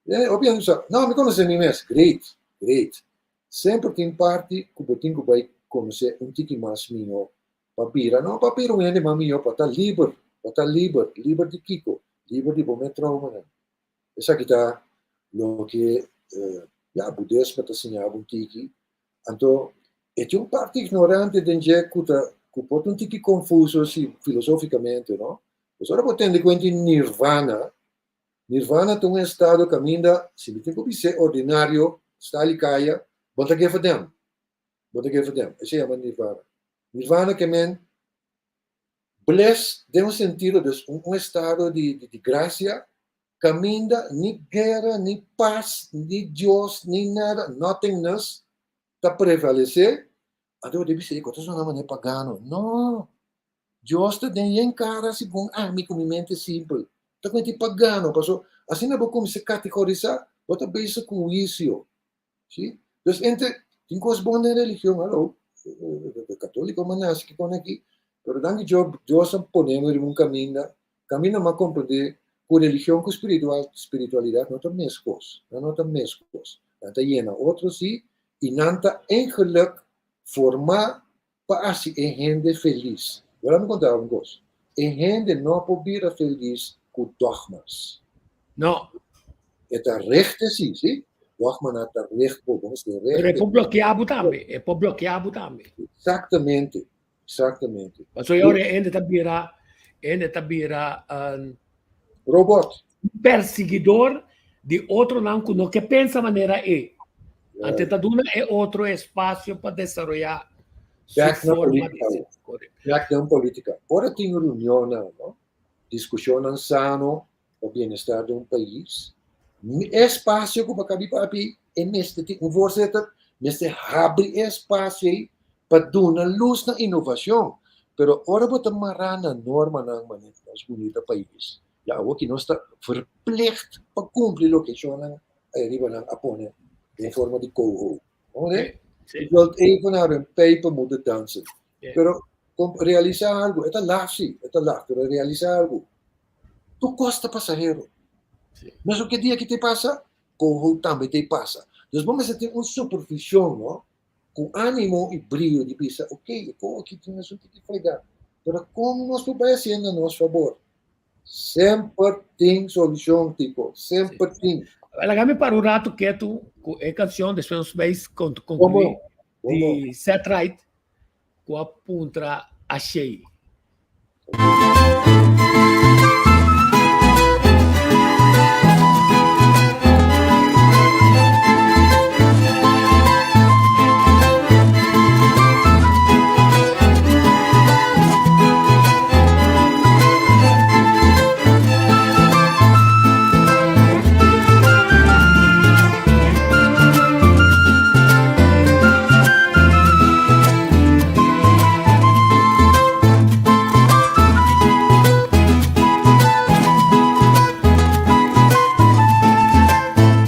Hopi hende sa, no, mi konosé mi mes. Great, great. Semper tin parti ku bo tin ku bai konosé un tiki mas mihó pa bira, no pa bira un hende mas mihó, pa ta liber, pa ta liber. Liber di kiko? Liber di bo mes traumanan. Esaki ta loke, ya, budismo ta siña bo un tiki. Anto, e tin un parti ignorante den dje ku ta ku por ta un tiki konfuso si filosofikamente, no? Pues ora bo tende kuenta di nirvana, nirvana ta un estado kaminda si mi tin ku bis'é ordinario, stali kaya, bo ta gefa dem, bo ta gefa dem. Esei yama nirvana. Nirvana ke men bliss den un sentido, dus un un estado di di grasia Kaminda ni guera, ni pas, ni Dios, ni nada, nothingness, ta prevalesé, anto bo ta bisa, Ey, ta sona manera pagano. No! Dios ta den yen kara segun ami ku mi mente simpel. Ta kumenti pagano, paso asina bo kuminsá kategorisá, bo ta bezig ku huisio. Si? Dus entre, tin kos bon den religion, hallo, katoliko a nase ki kon aki, pero danki Dios, Dios a pone mi riba un kaminda, kaminda mi a komprendé ku religion ku spiritual, spiritualidat no ta meskos, nan no ta meskos, nan ta yena otro si, i nan ta eigenlijk formá pa hasi e hende felis. Wèl, mi konta un kos, e hende no por bira felis. ku dogmas. No. E ta rechte si, si. Dogmanan ta recht bo, bo mester Pero e rechte. por blokeá bo tambe, e por blokeá bo tambe. Exactamente, exactamente. Pasobra ora e hende ta bira, e hende ta bira un Robot. persiguidor di otronan ku no ke pensa manera e. Ante ta duna e otro espasio pa desaroyá su Bek na forma di polítika. ser. Correcto. Bek den polítika. Ora tin reunionnan, no? Diskushonnan sano pa bienestar di un pais. E espasio ku bo kabi papia e mester tin un voorzitter, mester habri e espasio ei pa duna lus na inovashon. Pero ora bo ta mará na normanan manera nos bunita pais, ya awoki nos ta verplicht pa kumpli loke shonnan ariba nan a pone den forma di coho. Hoor? Sí. Je wilt even naar hun pijpen moeten dansen. Ja. Pero realisa algo, e ta laf sí, e ta laf, pero realisa algo. Tu costa pasahero. Sí. Mas o que dia que te pasa, coho tambe te pasa. Dus bo mester tin un supervision, no? Cu animo y brio di bisa, ok, e coho aki tin esun tiki frega, pero con nos por bay haciendo na nos favor? Semper tin solucion, Tico. Semper tin. Laga mi para un rato ketu cu e cancion, despues nos bay conclui Como? Como? di Seth Wright cu a puntra Ashey.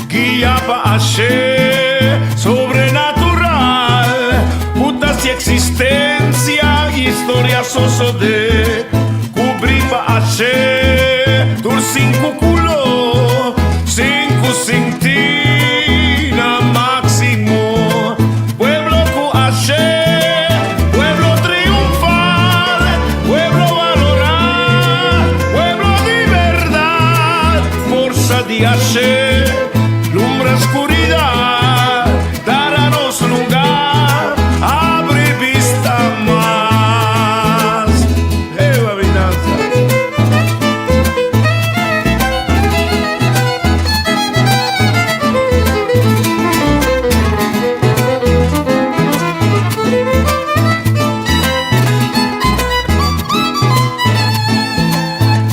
Guia pa ashe sobrenatural Puta si existencia historia sosode Cubri pa ashe tur sinku culo Sinku sinti na maximo Pueblo cu ashe pueblo triunfal Pueblo valora pueblo di berdad Forsa di ashe lumbra scuridad Dara nos lugar abri bista mas Ewa mi danza.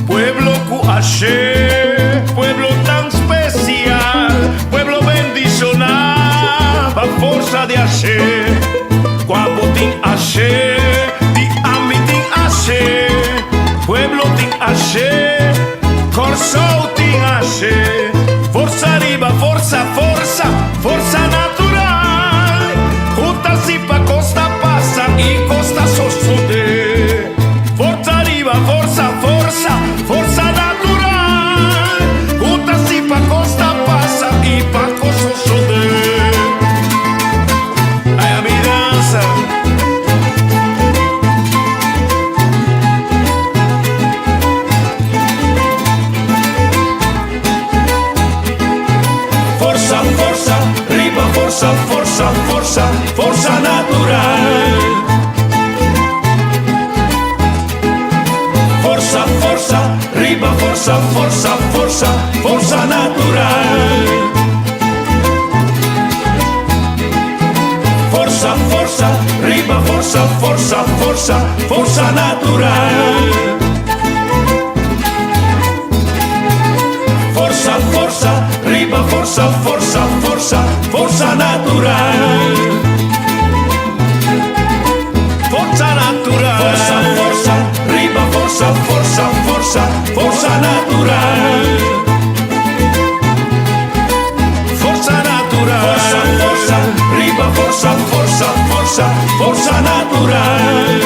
Pueblo cu ashe, pueblo tan special, pueblo bendiciona pa forsa di ashe. Cua bo tin ashe, di ami tin ashe, pueblo tin ashe, Corsou tin ashe. Forsa riba forsa, forsa, forsa natural, junta si pa costa pasa y costa sosode. Forza riba forsa, forsa, forsa natural, junta si pa costa pasa y pa cos sosode. Ay, a mi danza. Forsa, forsa, riba forsa, forsa, forsa, forsa natural. Forsa, forsa, riba forsa, forsa, forsa, forsa natural. Forsa, forsa, riba forsa, forsa, forsa, forsa natural. Forsa, forsa, riba forsa, forsa, forsa, forsa natural. Forza natural. Forsa, forsa, riba forsa, forsa, forsa, forsa natural. Forza natural. Forsa, forsa, riba forsa, forsa, forsa, forsa natural.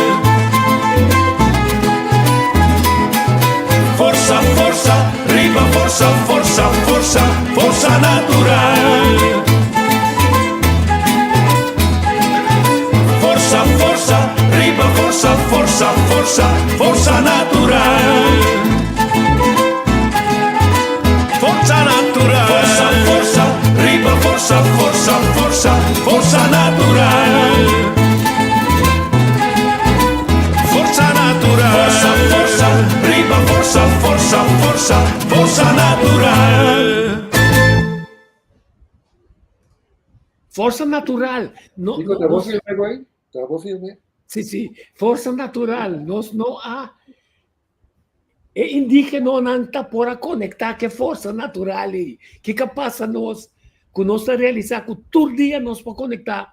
Forsa, forsa, riba forsa, forsa, forsa, forsa natural. Forsa, forsa, riba forsa, forsa, forsa, forsa natural. Forsa, forsa, forsa, forsa natural. Forsa natural. Forsa, forsa, riba forsa, forsa, forsa, forsa natural. Forsa natural. No, Kiko, ta bo firme, güey? Ta bo firme? Sí, sí. Forsa natural. Nos no a E indígenonan ta por a konektá ku e forsa natural ei. Kiko a pasa nos ku nos ta realisá ku tur dia nos por konektá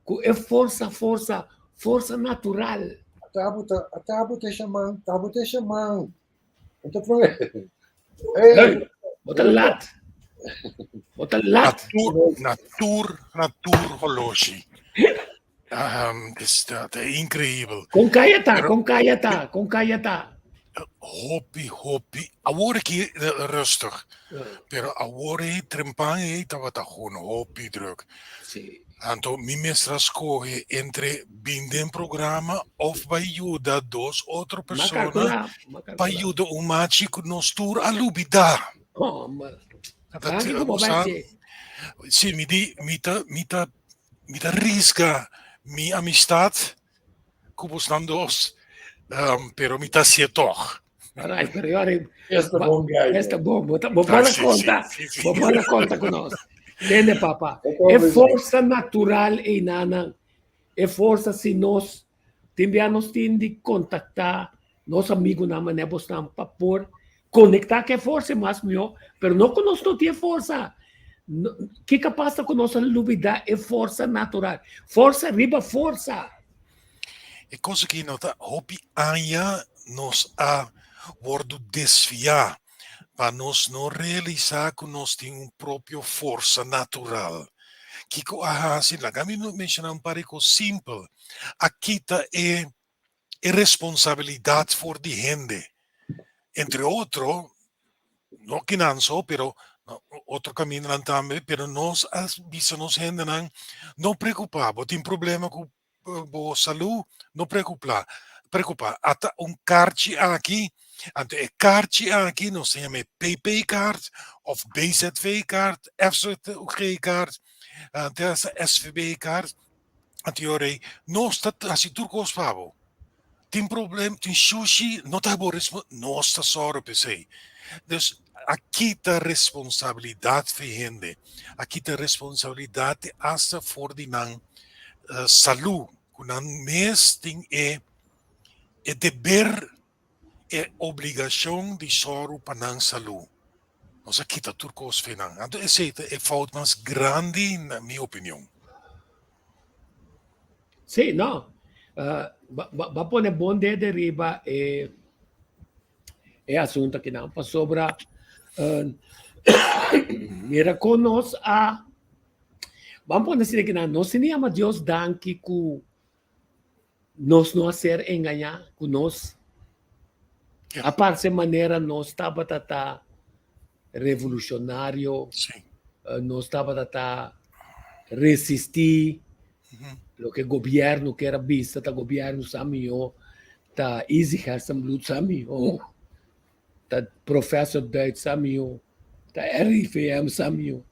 ku e forsa, forsa, forsa natural. Ata bo ta, ata bo ta shaman, ta bo ta shaman. Bo ta prome. Hey, Hey, bo ta lat. Bo ta lat. Natuur, natuur, natuur holoshi. Um, dus dat is increíbel. Con kaya ta, con kaya ta, con kaya ta. Hopi, hopi. Awor aki rustig. Pero awor ei trempan ei tabata gewoon hopi druk. Sí. Anto mi mester a scoge entre bin den programa of bai yuda dos otro persona pa yuda un machi cu nos tur a lubida. Homber. Dat, sí, mi di, mi ta, mi ta Mi ta risga mi amistad cu bosnan dos, um, pero mi ta hacié toch. Alright, pero yo haré. Esta bon guy. Esta bon. Bo bo pone conta. Bo pone conta cu nos. Tende papa. E forza natural ei nanan. E forza si nos tin bia nos tin di contacta nos amigunan manera bosnan pa por conecta cu e forza mas mihor, pero no cu nos no tin e forza. Kiko pasa cu nos a lubida e forza natural? Forza riba forza. E cosa aki no ta hopi aña nos a wordo desvia pa nos no realisa cu nos tin un propio forza natural. Kiko a haci? Laga mi menciona un par di cos simpel. A kita e e responsabilidad for di hende. Entre otro, no kinan so, pero otro camindanan tambe, pero nos a bisa nos hendenan, no preocupa, bo tin problema cu bo salud, no preocupa, preocupa. Ata un karchi aki, anto e karchi aki nos ta yama e PP-kaart of BZV-kaart, FZG-kaart, te hasta SVB-kaart. Anto yo rei, nos ta hasi tur kos pa bo. Tin problem, tin shushi, no ta bo respon, nos ta sòru p'esei. Dus a kita responsabilidat fi hende, a kita responsabilidat di asta for di nan salú, ku nan mes tin e e deber, e obligashon di sòru pa nan salú. Nos a kita tur kos fi nan. Anto esei ta e fout mas grandi na mi opinion. Sí, no. Ba, ba, ba pone bon dede riba e, e asunto akinan pasobra mira kon nos a ban pone asina akinan nos tin di yama Dios danki ku Nos no a ser engañá ku nos a parse manera nos tabata ta revolushonario, nos tabata ta resistí loke gobièrnu kier a bisa, ta gobièrnu sa mihó, ta Izzy Gerstenbluth sa mihó, ta Professor Duits sa mihó, ta RIVM sa mihó.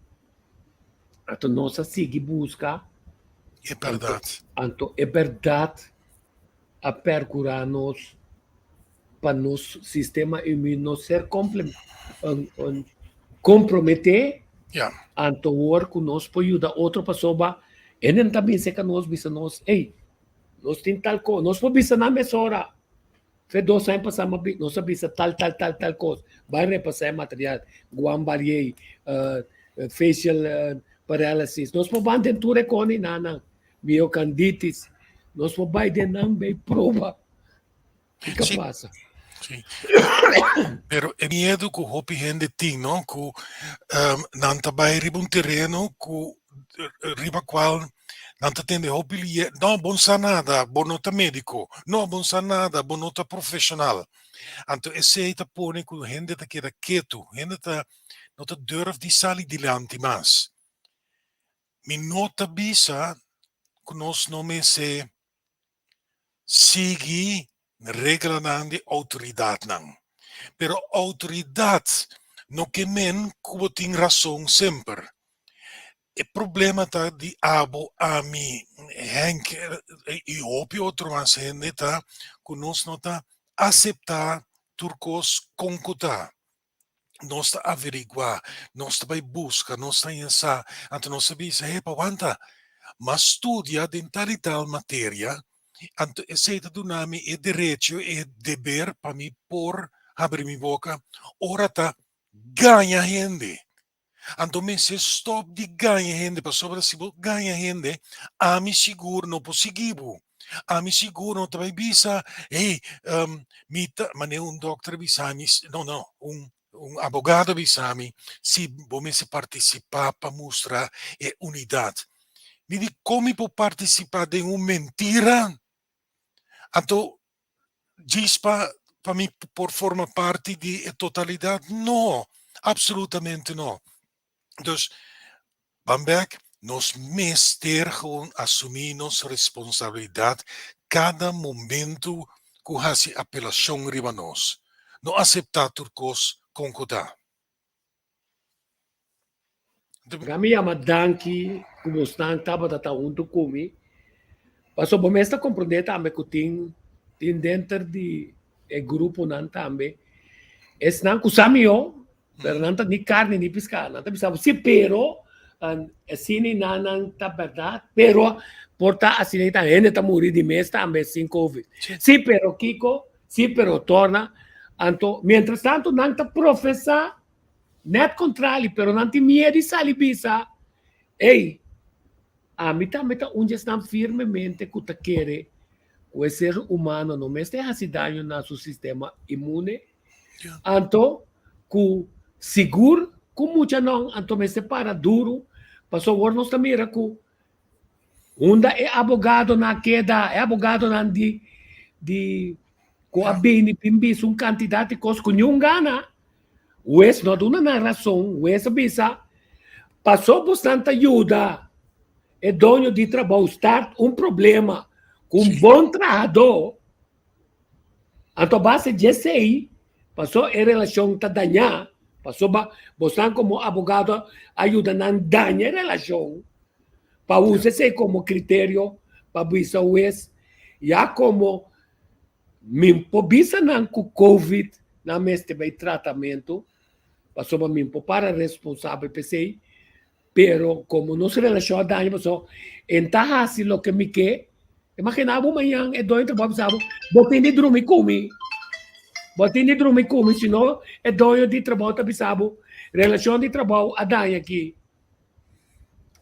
Anto nos a sigui buska. E bèrdat. Anto e bèrdat a perkurá nos pa nos sistema inmun no ser komprometé. Ja. Anto wor ku nos por yuda otro pasobra hende ta bin serka nos bisa nos, ey, nos tin tal kos. Nos por bisa nan mesora. Fe dos aña pasá nos a bisa tal, tal, tal, tal kos. Bai repasá e material. Guan Barrié, facial paralysis. Nos por ban den tur e kos ni nan. Miocarditis. Nos por bai den nan bay proba. Kiko Sí. pasa? Sí. Pero e miedo ku hopi hende tin, no? Ku um, nan ta bai riba un tereno ku riba kual Nan ta tende hopi lié, no, bo no sa nada, bo no ta médiko, no, bo no sa nada, bo no ta profeshonal. Anto esei ta pone ku hende ta keda ketu, hende ta no ta durf di sali dilanti mas. Mi no ta bisa ku nos no mester sigui reglanan di outoridatnan, pero outoridat no ke men ku bo tin rason semper. E problema ta di abo, ami, Henk i hopi otro mas hende ta ku nos no ta aseptá tur kos kon ku ta. Nos ta averiguá, nos ta bai buska, nos ta haña sa, anto nos ta bisa, Hepa, wanta, m'a studia den tal i tal materia, anto esei ta duna mi e derecho, e deber pa mi por habri mi boka ora ta gaña hende. Anto mester stop di gaña hende pasobra si bo gaña hende ami sigur no por sigui bo. Ami sigur no ta bai bisa hey mi ta manera un dokter a bisa mi no no un un abogado a bisa mi si bo mester participa pa mustra e unidad. Mi di con mi por participa den un mentira? Anto djis pa pa mi por forma parti di e totalidad? No, absolutamente no. Dus, ban bek, nos mester gewoon asumi nos responsabilidad cada momento cu haci apelacion riba nos. No acepta tur cos con cu ta. Laga mi yama danki ku bosnan tabata ta huntu ku mi. Pasobra bo mes ta komprondé tambe ku tin tin denter di e gruponan tambe esnan ku sa mihó, pero nan ta ni karni ni piská. Nan ta bisa bo si, pero asina i nan nan ta bèrdat, pero por ta asina i ta hende ta muri di mes tambe sin covid. Si, pero kiko? Si, pero torna. Anto, mientras tanto nan ta profesá Net kontrali, pero nan tin miedu di sali bisa, Ey, ami tambe ta un di esnan firmemente ku ta kere ku e ser humano no mester hasi daño na su sistema inmune, anto ku sigur ku muchanan anto mester para duru, pasobra awor nos ta mira ku Unda e abogadonan a keda? E abogadonan di di ku a bini bin bisa un kantidat di kos ku niun gana. Hues no a duna nan rason. Hues a bisa, paso bosnan ta yuda e doño di trabou start un problema ku un bon trahadó, anto a base di esei paso e relashon ta dañá, pasobra bosnan komo abogado a yuda nan daña e relashon. Pa usa esei komo kriterio pa bisa hues, ya komo min por bisa nan ku covid nan mester bai tratamentu, pasobra min por para responsabel pa esei, pero komo nos relashon a daña pasobra e ta hasi loke mi ke, imagina bo mañan e doño trabou a bisa bo, bo tin di drumi ku mi, bo tin di drumi ku mi, si no e doño di trabou ta bisa bo relashon di trabou a daña aki.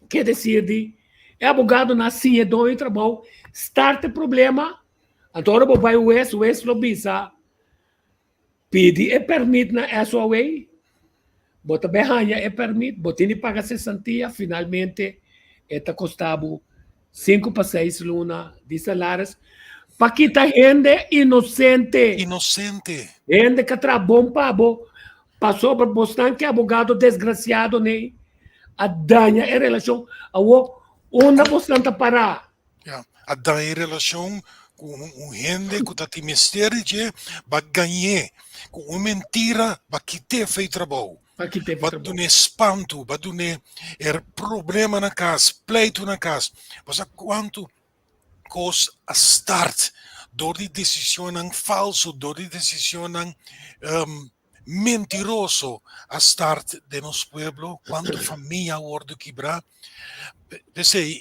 Ke desir di e abogadonan siña e doño di trabou start e problema, anto ora bo bai hues, hues lo bisa pidi e permit na SOA, bo ta bai haña e permit, bo tin di paga sesantia, finalmente e ta kosta bo sinku pa seis luna di salaris pa kita hende inosente. Inosente. Hende ka traha bon pa bo, Pasobra bosnan ke abogado desgraciado nei a daña e relacion. Awo, unda bosnan ta para? Ya, a daña e relacion cu un hende cu ta tin mester di dje, ba gañ'é cu un mentira, ba kit'é fei trabou. Ba kit'é fei Ba trabou. dun'é spantu, ba dun'é e problema na cas, pleitu na cas. Bo sa cuantu kos a start dor di decisionnan falso, dor di decisionnan mentiroso a start den nos pueblo, cuanto famia a wordo kibra. P'esey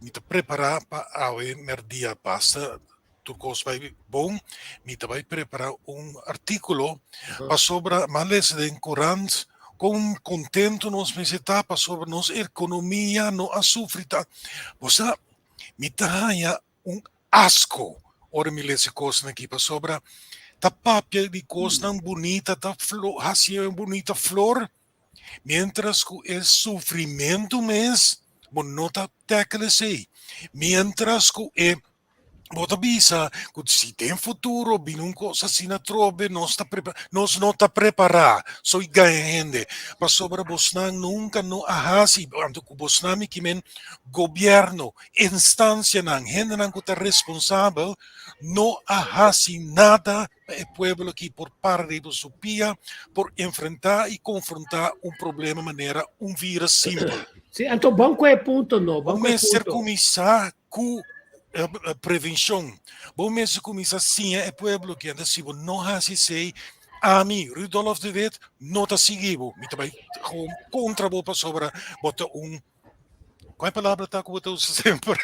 mi ta prepara pa awe merdia basta tur kos bai bon, mi ta bai prepara un articulo pasobra mi a lesa den corant con contento nos mester ta pasobra nos economia no a sufri tanto. Bo sa Mi ta haña un asko ora mi lesa e kosnan aki pasobra ta papia di kosnan bunita, ta flo hasi e bunita flor, miéntras ku e sufrimentu mes bo no ta tackle esei. Miéntras ku e. Bo ta bisa ku si den futuro bini un kos asina atrobe nos ta prepará. Nos no ta prepará, so i gaña hende. Pasobra bosnan nunka no a hasi, anto ku bosnan mi kimen gobièrnu, instansianan, hendenan ku ta responsabel no a hasi nada pa e pueblo aki por para riba su pia, por enfrentá i konfrontá un problema manera un vírus simpel. Sí, anto ban ku e punto no, ban Bo ku e mester punto. kuminsá ku prevenshon. Bo mester kuminsá siña e pueblo ki anto si bo no hasi esei, ami, Rudolf de Wit, no ta sigui bo. Mi ta bai gewoon kontra bo pasobra bo ta un, kua e palabra ta ku bo ta usa semper?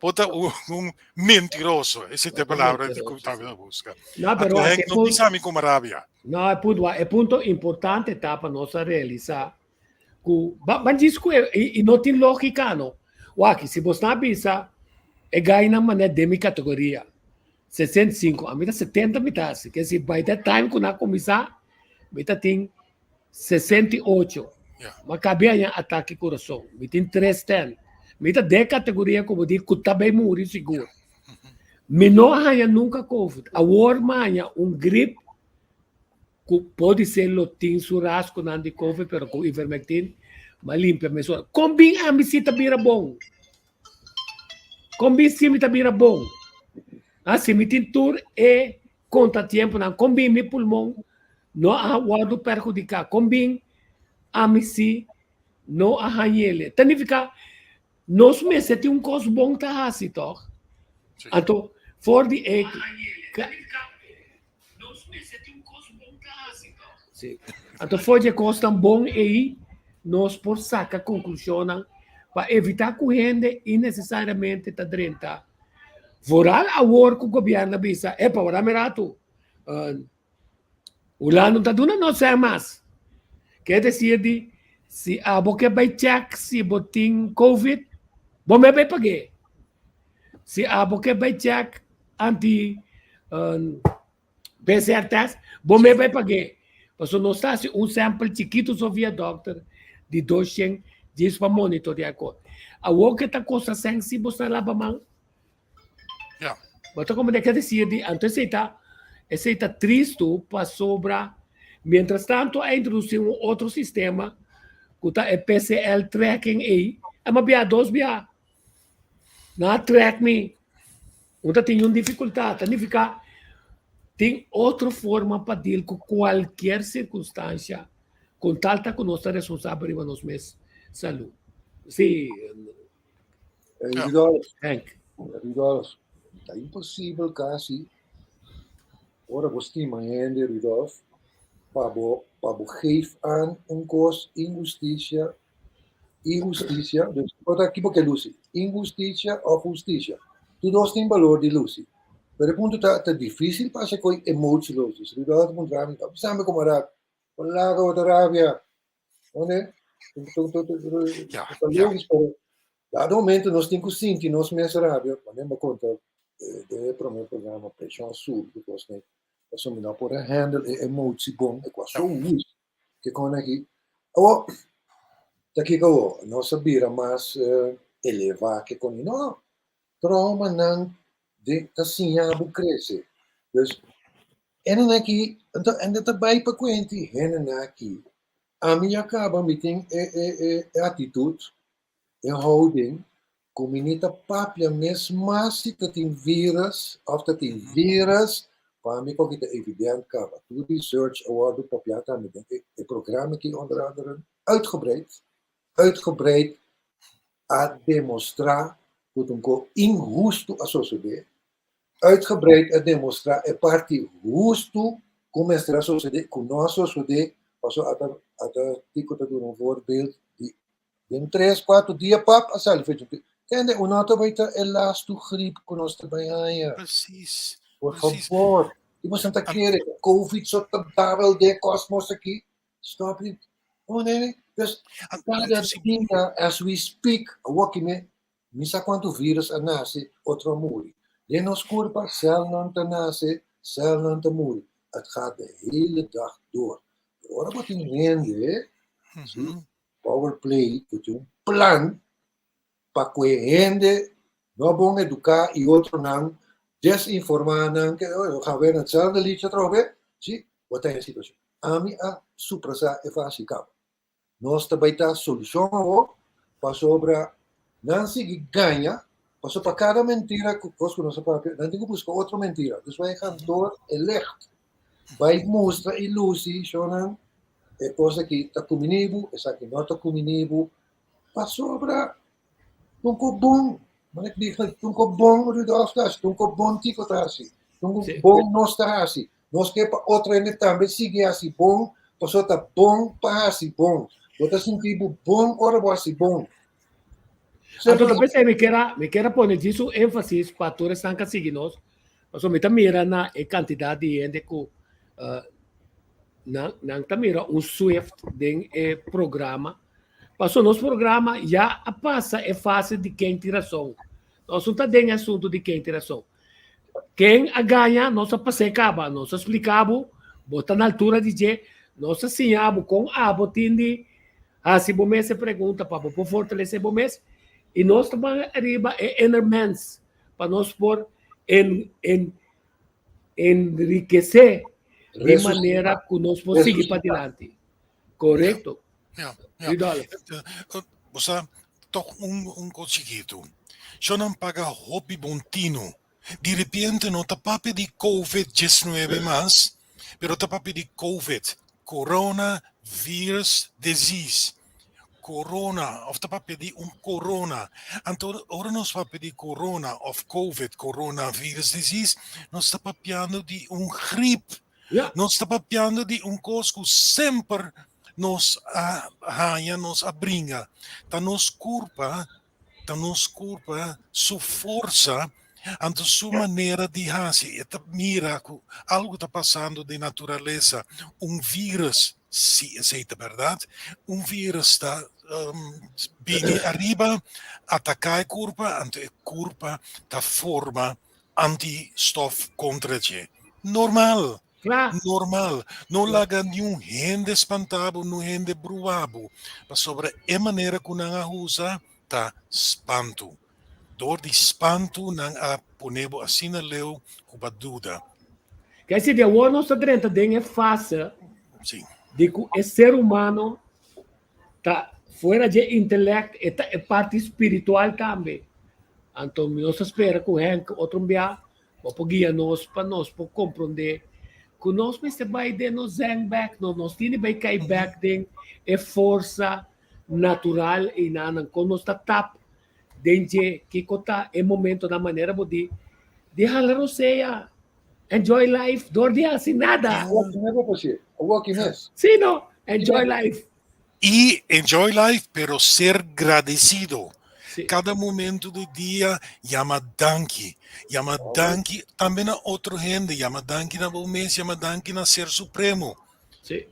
Bo ta un mentiroso. Esei ta e palabra ku mi tabata buska. No, pero Anto Henk no bisa mi kuma rabia. No, e punto, e punto importante ta pa nos a realisá ku ban djis ku e i no tin lógika no. Wak, si bos na bisa e gainan manera den mi kategoria, 65, ami ta 70 mi ta hasi. Ke si by that time ku nan a kuminsá, mi ta tin 68. Ma kabe haña atake kurason. Mi tin tres ten. Mi ta den e kategoria ku bo di ku ta bai muri sigur. Mi no a haña nunka covid. Awor mi a haña un grip ku podisé lo tin su rasgonan di covid pero ku ivermectin m'a limpia mesora. Kon bin ami si ta bira bon? Kon bin si mi ta bira bon? Ah, si mi tin tur e kontratiemponan, kon bin mi pulmon no a wòrdu perhudiká? Kon bin ami si no a hañ'ele? Ta nifiká nos mester tin un kos bon ta hasi tòg? Anto for di e Sí. Anto for di e kosnan bon ei nos por saka konklushonnan pa evitá ku hende innesesariamente ta drenta. Vooral awor ku gobièrnu a bisa, epa, wara mi ratu, Hulanda no ta duna nos sèn mas. Ke desir di si abo ke bai chèk si bo tin covid, bo mester bai pag'é. Si abo ke bai chèk anti PCR test, bo mester bai pag'é. Pasobra nos ta hasi un sample chikitu so via dòkter di 200 djis pa monitoreá e kos. Awor ke ta kosta sèn si bo sta laba man? Ja. Bo ta comprende ke decir di anto esei ta esei ta tristu pasobra mientras tanto a introduci un otro sistema ku ta e PCL tracking ei a ma bia dos bia nan a track mi un ta tin un dificultad ta nifica tin otro forma pa deal ku cualkier circunstancia con tal ta ku nos ta responsabel riba nos mes salud si. Rudolf, Henk. Rudolf, ta imposibel kasi ora bo stima hende, Rudolf, pa bo pa bo geef aan un kos inhustisia, inhustisia, dus bo ta ki bo ke lusi, inhustisia òf hustisia, tur dos tin balor di lusi, pero e punto ta ta difisil pa hasi koe emotieloos, dus Rudolf ta puntra mi, bisa mi komo raak, bo laga bo ta rabia. Oné? Ja, Ta ja. logisch, pero dado momento nos tin ku sinti nos mes rabia, wanneer mi konta den e promé programa preshon a subi ku kos nei, pasobra mi no por a handle e emotie bon, e kua so woest ke kon aki. Awor, ta kiko awor? Nos a bira mas elevá ke kon ei? No, traumanan de ta siña bo krese. Dus, Hendenan aki, anto hende ta bai pa kuenti, hendenan aki, ami ya kaba mi tin e e e atitut, e houding, ku mi ni ta papia mes mas si ta tin virus òf ta tin virus, pa mi koki ta evident kaba. Tur research a wòrdu papiá tambe den e programa aki onder andere uitgebreid, uitgebreid a demostrá ku ta un kos inhustu a sosodé, Uitgebreid a demostrá e parti hustu ku mester a sosodé ku no a sosodé, pasobra ata ata Tico ta duna un voorbeeld di den tres kuater dia pap a sali fecha. Tende un no ta bai ta e lastu grip ku nos ta bai haña. Precies. Por Precies. favor, i boso ta kere ku covid so ta dabel den kosmos aki? Stop it. Oh nee, dus kada dia as we speak, awor ki mi Mi sa kuantu vírus a nase, otro a muri. Den nos kurpa, sèlnan ta nase, sèlnan ta muri. Het gaat de hele dag door. Pero ora bo tin hende, si, power play, ku tin un plan pa ku e hende. No bon eduká i otronan desinformá nan ke oh gaan weer naar hetzelfde liedje atrobe. Si, bo ta den e situashon. Ami a suprasá e fase kaba. Nos ta bai ta solushon awor pasobra nan sigui gaña, pasobra pa kada mentira ku kos ku nos a papia nan tin ku buska otro mentira. Dus bai gaan door e licht, bai mustra i lusi shownan e kos aki ta kumini bo, esaki no ta kumini bo, pasobra un ko bon, manera ku di un ko bon Rudolf ta hasi, un ko bon Tico ta hasi, un ko bon nos ta hasi. Nos ke pa otro hende tambe sigui hasi bon, pasobra ta bon pa hasi bon. Bo ta sinti bo bon ora bo hasi bon. Anto ta p'esei mi kier a mi kier a pone djis un énfasis pa tur esnan ka sigui nos, pasobra mi ta mira na e kantidat di hende ku nan nan ta mira un swift den e programa, pasobra nos programa ya a pasa e fase di ken tin rason. Nos no ta den e asuntu di ken tin rason. Ken a gaña nos a pas'é kaba, nos a splika bo, bo ta na altura di dje, nos a siña bo kon abo tin di hasi bo mes e pregunta pa bo por fortalesé bo mes i nos ta ban ariba e inner mens pa nos por en en enrikesé di manera ku nos por sigui padilanti. Korekto. Ja, ja. Bo sa, toch un, un kos chikitu. Sho nan paga hopi bon tinu. Di repente no ta papia di COVID-19 mas, pero ta papia di COVID, Corona Virus Disease. Corona, of ta papia di un corona. Anto ora nos papia di corona of COVID, Corona Virus Disease, nos ta papiando di un griep. Ja. Nos ta papiando di un kos ku semper nos a haña, nos a bringa. Ta nos kurpa, ta nos kurpa su forsa, anto su manera di hasi. E ta mira ku algu ta pasando den naturalesa, un virus, si esei ta bèrdat, un virus ta bini ariba, ataká e kurpa, anto e kurpa ta forma antistof kontra dje. Normal. Kla. Normal. No laga niun hende spanta bo, niun hende brua bo, pasobra e manera ku nan a usa ta spantu. Dor di spantu nan a pone bo asina leu ku bo a duda. Ke si di awor nos ta drenta den e fase Sí. di ku e ser humano ta fuera dje intelect e ta e parti spiritual tambe. Anto nos ta spera ku Henk otro un bia bo por guia nos pa nos por komprondé ku nos mester bai den nos zen bek, no nos tin di bai kai bek den e forsa natural einanan kon nos ta tap den dje kiko ta e momentonan manera bo di di hala rosea, enjoy life dor di hasi nada. Awor aki mes bo por hacié, awor aki mes. Sí no, enjoy life. Y enjoy life, pero ser gradecido. Sí. Cada momento di dia yama danki. Yama danki tambe na otro hende, yama danki na bo mes, yama danki na Ser Supremo. Sí.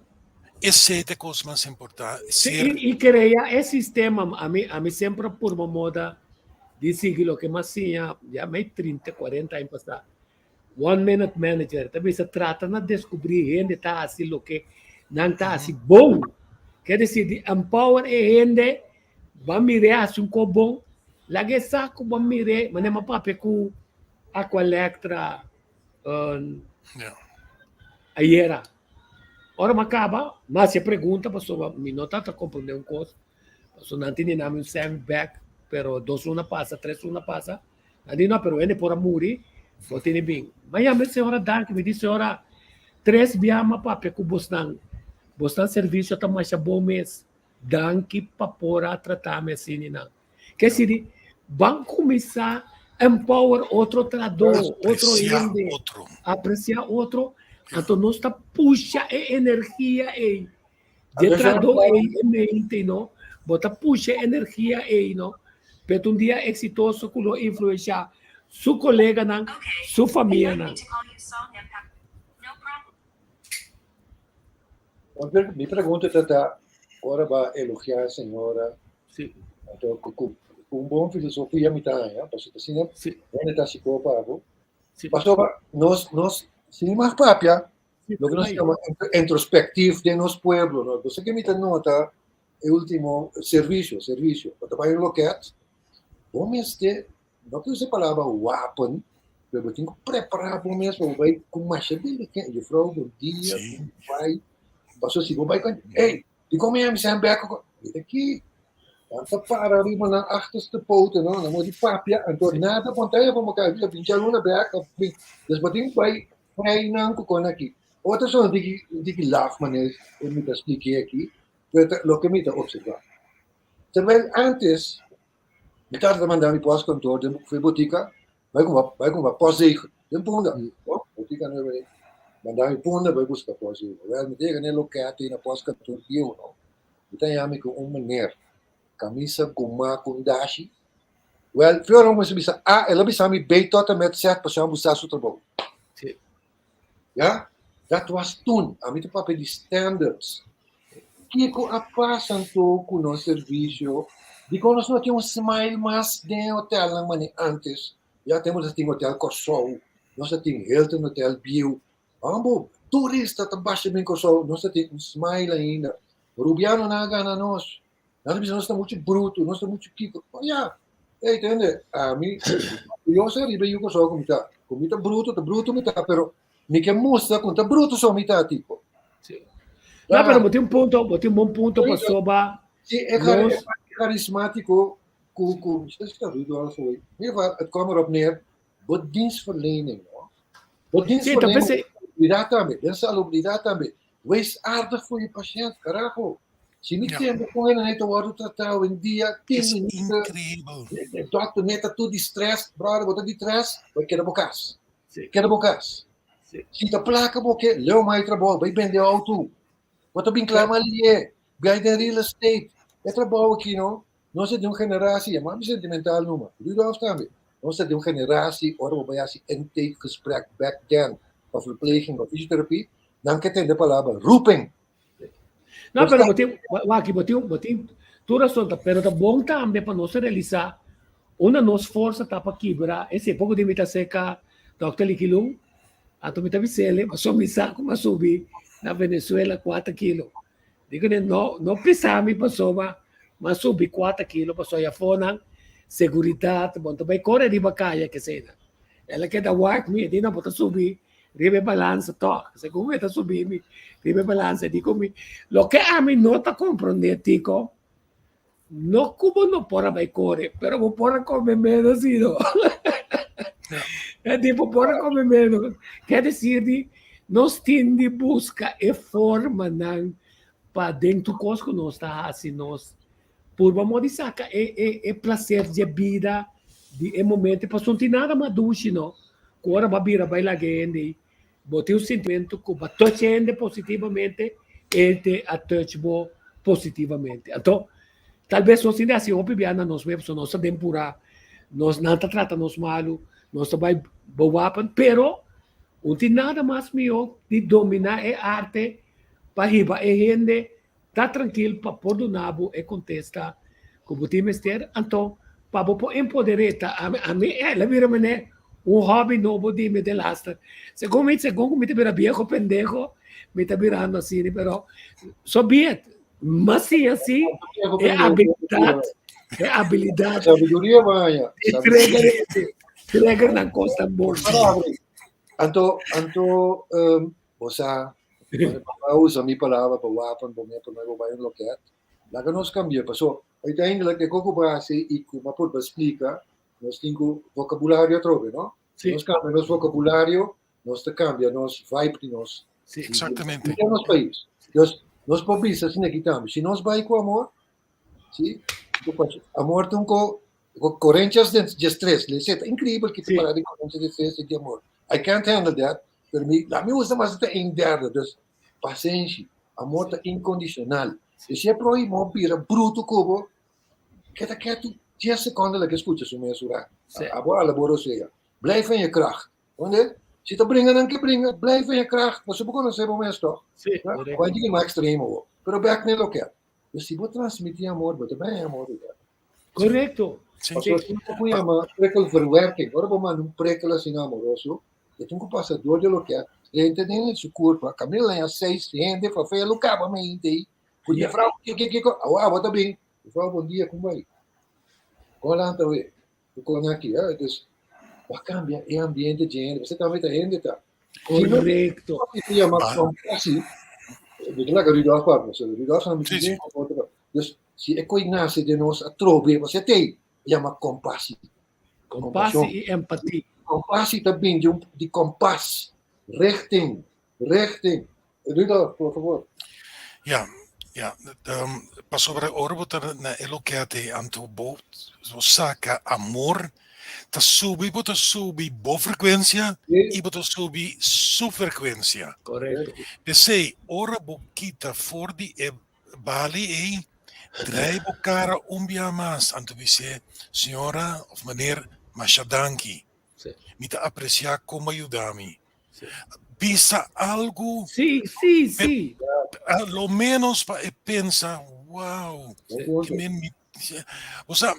Esey ta e cos mas importante. Sí, Ser y crea e sistema, ami semper a purba moda di sigui loke m'a siña ya mei trinta, cuarenta aña pasa. One Minute Manager ta bisa trata na descubri hende ta haci loke nan ta haci bon. Ker deci di empower e hende ba mire haci un cos bon, laga e sa cu bo mire, manera mi a papia cu Aqualectra ayera. Ora mi a caba, mi a haci e pregunta pasobra mi no tabata comprende un cos, pasobra nan tene nami un cent bek, pero dos luna pasa, tres luna pasa. A di no, pero hende por a muri, bo tene bin. Ma yama e señora danki, mi di señora, tres bia m'a papia ku bosnan, bosnan servisio ta masha bon mes, danki pa por a trata mi asina i nan. Ke sidi, ban kuminsá empower otro trahadó, otro Apresiá hende, otro. apresiá otro, anto nos ta pusha e energia ei. Dje Anto trahadó ei e mente, no, bo ta pusha e energia ei, no, p'e ta un dia eksitoso ku lo influenshá su koleganan, su famianan. Mi pregunta ta ta, ora bo a elogiá e señora, Sí. anto ku ku un bon filosofia mi ta haña, pasobra asina Sí. hende ta hasi kopa abo. Sí. Pasobra nos nos sin mag papia, Loke nos yama introspectief den nos pueblo, no? Bo sa ke mi ta nota e ultimo servicio, servicio. Bo ta bai un loket, bo mester. No ke usa e palabra wapen, pero bo tin ku prepará bo mes pa bo bai ku masha diligensia. Juffrouw, bon dia, kon bai? Pasobra si bo bai ku, ey, dikon mi a bisa bek? Mira aki, nan ta para riba nan achterste poten, no? Nan di papia, anto nada bon ta pa bo kai, bin djaluna bek, dus bo tin ku bai frei nan ku kon aki. Otro son diki diki laf manera mi ta splik'é aki, pero ta loke mi ta observá. Terwijl antes Mi tata ta manda mi postkantoor den for botika, bai kumpra bai kumpra postzegel den Punda. Oh, botika nueva ei. Manda mi Punda bai buska postzegel. Wel, mi ta yega na e loket ei na postkantoor bieu no. Mi ta haña mi ku un meneer, kamisa gumá ku un dashi. Wel, flor a kuminsá bisa A, el a bisa mi B tot en met Z pasobra mi busa su trabou. Sí. Ya, dat was toen. Ami ta papia di standards. Kiko a pasa anto ku nos servisio? Dikon nos no tin un smile mas den e hotelnan manera antes? Ya tempu nos a tin Hotel Kòrsou, nos a tin Hilton Hotel bieu. Ambo, turista ta basha bin Kòrsou, nos a tin un smile ainda. Rubianonan a gana nos. Nan ta bisa nos ta muchu brutu, nos ta muchu kiko. Oh ya, ey tende, ami, yo sa riba yu Kòrsou ku mi ta. Ku mi ta brutu, ta brutu mi ta, pero mi ke mustra ku ta brutu so mi ta, tipo. Sí. No, pero bo tin un punto, bo tin un bon punto pasobra Sí, e nos charismatico ku ku is dat Rudolf hoor. In ieder geval, het kwam erop neer, bo dienstverlening, no? Bo Sí, ta dienstverlening, p'esei. salubridad tambe, den salubridad tambe. Wees aardig voor je patiënt, carajo. Si mi Ja. tende kon hende ta wòrdu tratá awendia, tin Is minuten, increíbel. e dòkter net ta tur di stress, brother, bo ta di stress, bai keda bo kas. Sí. Keda bo kas. Sí. Si ta plaka bo ke, leu mai trabou, bai bende outo. Bo ta bin klama alié, bai den real estate. E trabou aki no, nos ta di un generatie, yama mi sentimental numa, Rudolf tambe, nos ta di un generatie ora bo bai hasi intakegesprek back then pa verpleging of fysiotherapie, nan ke tende palabra roeping. No, pero bo tin, waki, bo tin, bo tin tur razón, ta, pero ta bon tambe pa nos realisá unda nos forsa ta pa kibra ese poko di mi ta seka Dòkter Likilun, anto mi ta bis'el, pasobra mi sa ku mi a subi na Venezuela kuater kilo. Digo ne, no, no pisa mi pasobra mi a subi kuater kilo pasobra afonan seguridat, bo no ta bai kore riba kaya kesena. El a keda wak mi, e di no, bo ta subi riba e balansa tòg. Segun mi e ta subi mi riba e balansa, e di ku mi, loke ami no ta komprondé Tico, no ku bo no por a bai kore, pero bo por a kome ménos si no. E di bo por a kome ménos. Ker desir di nos tin di buska e formanan pa den tur kos ku nos ta hasi nos purba mo di saka e e e placer dje bida di e momento pasobra no tin nada mas dushi no ku ora bo a bira bai laga e hende ei bo tin un sintimento ku bo a touch e hende positivamente e te a touch bo positivamente anto tal bes nos tin di hasi hopi bia na nos mes pasobra nos ta den pura nos nan ta trata nos malu nos ta bai bo wapen pero no tin nada mas mihó di domina e arte pa hiba e hende Ta trankil pa por duna bo e kontesta ku bo tin mester, anto pa bo por empoder'é. Ta ami, ami el a bira manera un hòbi nobo di mi delaster. Segun mi, segun ku mi ta bira bieho pendeho, mi ta birando asina, pero so be it. Mas siña si e abilidat, e abilidat Sabiduria baña. di trigger, trigger nan kos tan bon. Anto, anto, um, Bo sa, ora bo usa mi palabra pa wapen bo mes promé bo bai un loket, laga nos kambia. Paso, uiteindelijk e kos ku bo hasi i ku bo a purba splika, nos tin ku vokabulario atrobe, no? Si nos kambia nos vokabulario, nos ta kambia nos vibe di nos. Sí, exactamente. Di nos pais. Dus, nos por bisa asina aki tambe, si nos bai ku amor, si, amor ta un ko Corinthians 13, lesa, ta increíble que te para de Corinthians 13 de amor. I can't handle that, pero mi, la mi usa mas ta een derde, dus pasenshi, amor ta incondicional. E si e prohimo bira bruto ku bo, keda ketu 10 seconden la ke escucha su mes ura. Abo ala bo rosea. Blijf in je kracht. Wanneer? Si ta bringa nan ke bringa, blijf in je kracht. Pasobra bo conoce bo mes toch? Sí, correcto. Bai di mas extremo bo. Pero bek ne loke. Dus si bo transmiti amor, bo ta brenga amor riba. Correcto. Sí. Pasobra tin ku yama prikkelverwerking. Ora bo manda un prikkel asina amoroso, e tin ku pasa dor di loke drenta den su kurpa. Kaminda laña seis hende fa fe lo kaba mente ei. Ku juffrouw, kiko, kiko, awo abo ta bin. Juffrouw, bon dia, kon bai? Kon lanta we? Ku kon aki, eh? Dus, bo a kambia e ambiente dje hende, pasobra tambe ta hende ta. Korekto. Si yama kompassie, mi ta laga Rudolf papia, pasobra Rudolf sa mi bien kon ta papia. Dus, si e koi nase den nos atrobe, pasobra t'ei yama kompassie. Kompassie i empatia. Kompassie ta bin di un di kompas, richting, richting. Rudolf, por favor. Ja, ja. Um, pasobra ora bo ta na e lokete anto bo saka amor, ta subi bo ta subi bo frekuensia i bo ta subi su frekuensia. Korekto. P'esei ora bo kita for di e bali ei, draai bo kara un bia mas anto bis'é, Señora of meneer, masha danki. Mi ta apresiá kon bo a yuda mi. Bisa algu. Sí, sí, sí. A lo menos pa e pensa, wow, ki men mi, o sea,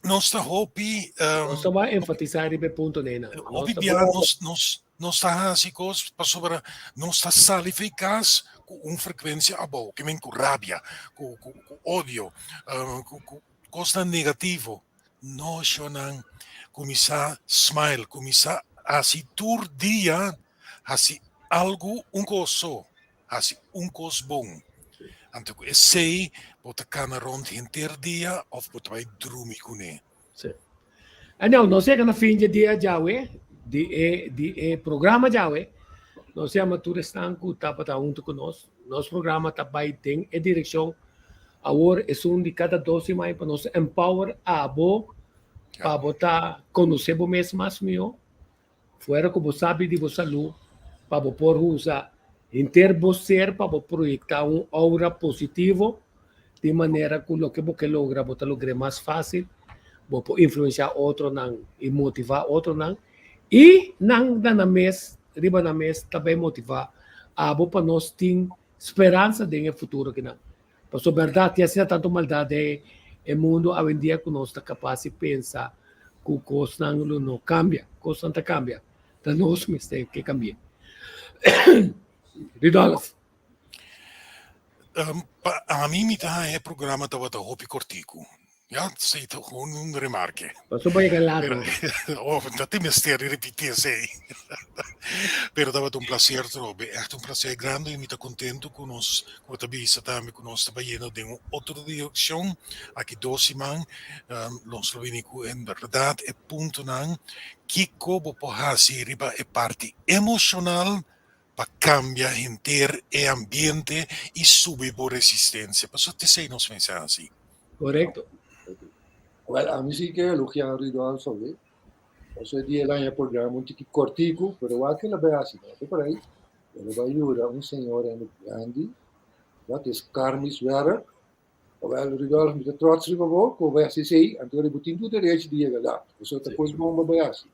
nos ta hopi. Nos ta bai enfatisá riba e punto nena. Hopi bia nos, nos, nos ta hasi kos pasobra nos ta sali for e kas ku un frekuensia abou, ki men ku rabia, ku, ku, ku odio, ku, ku kosnan negativo. No shownan, kuminsá smile, kuminsá hasi tur dia hasi algu un kos so, hasi un kos bon. Anto ku esei bo ta kana rònt henter dia òf bo ta bai drumi kuné. Sí. Anyhow, nos yega na fin dje dia djawe, di e di e programa djawe. Nos yama tur esnan ku tabata huntu ku nos. Nos programa ta bai den e direkshon Awor esun di kada dos siman pa nos empower abo pa bo ta konosé bo mes mas mihó, fuera ku bo sabi di bo salú, pa bo por usa henter bo ser pa bo proyektá un aura positivo di manera ku loke bo ke logra bo ta logr'é mas fásil, bo por influensiá otronan i motivá otronan i nan na nan mes riba nan mes ta bai motivá abo pa nos tin Speransa den e futuro kinan. Pasobra bèrdat tin asina tantu maldat den e mundu awendia ku nos ta kapas di pensa ku kosnan lo no kambia. Kosnan ta kambia. Ta nos mester ke kambia. Rudolf. Pa ami mi ta haña e programa tabata hopi kortiku. Ja, esei ta gewoon un remarke. Pasobra yega laat no. Oh, no tin mester di repiti esei. Pero tabata un placer trobe, echt un placer grandi y mi ta contento cu nos, cu bo ta bisa tambe cu nos ta bayendo den un otro direccion. Aki dos siman nos lo bini cu en berdad e puntonan kico bo por haci riba e parti emocional pa cambia henter e ambiente y subi bo resistencia. Pasobra t'esei nos mester haci. Korekto. Wel, ami si ke elogiá Rudolf awe. Pasobra e dia el a haña programa un tiki kortiku, pero wak el a bai hasi no por ahí. El a bai yuda un señora hende grandi, dat is karmis werk. Wel, Rudolf, mi ta trots riba bo ku bo bai hasi esei, anto bo tin tur derecho di yega lat. Pasobra ta kos bon bo bai hasi.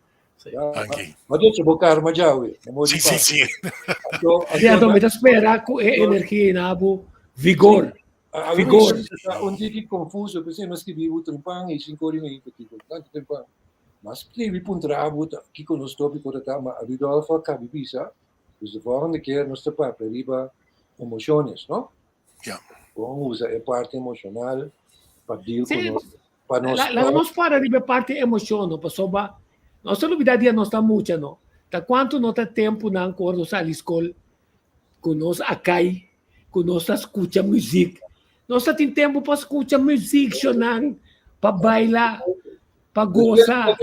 Danki. Ma dit bo karma djawe. Sí, sí, sí. Sí, anto mi ta spera ku e energia na bo vigor. Vigor. Un tiki confuso, p'esei mi a skibi bo trempan i sinku ora i mei kiko tantu trempan. Mi a skibi puntra bo kiko nos topiko ta ta, ma Rudolf a kabi bisa, dus de volgende keer nos ta papia riba emociones, no? Ja. Kon usa e parti emocional pa deal ku Sí, nos, pa nos Laga nos para riba e parti emocion, no? Pasobra nos ta lubida dia nos ta mucha, no? Ta kuantu no ta tempunan ku ora nos sali skol ku nos a kai, ku nos ta skucha muzik. Nos ta tin tempu pa skucha muzik, shonnan, pa baila, pa gosa.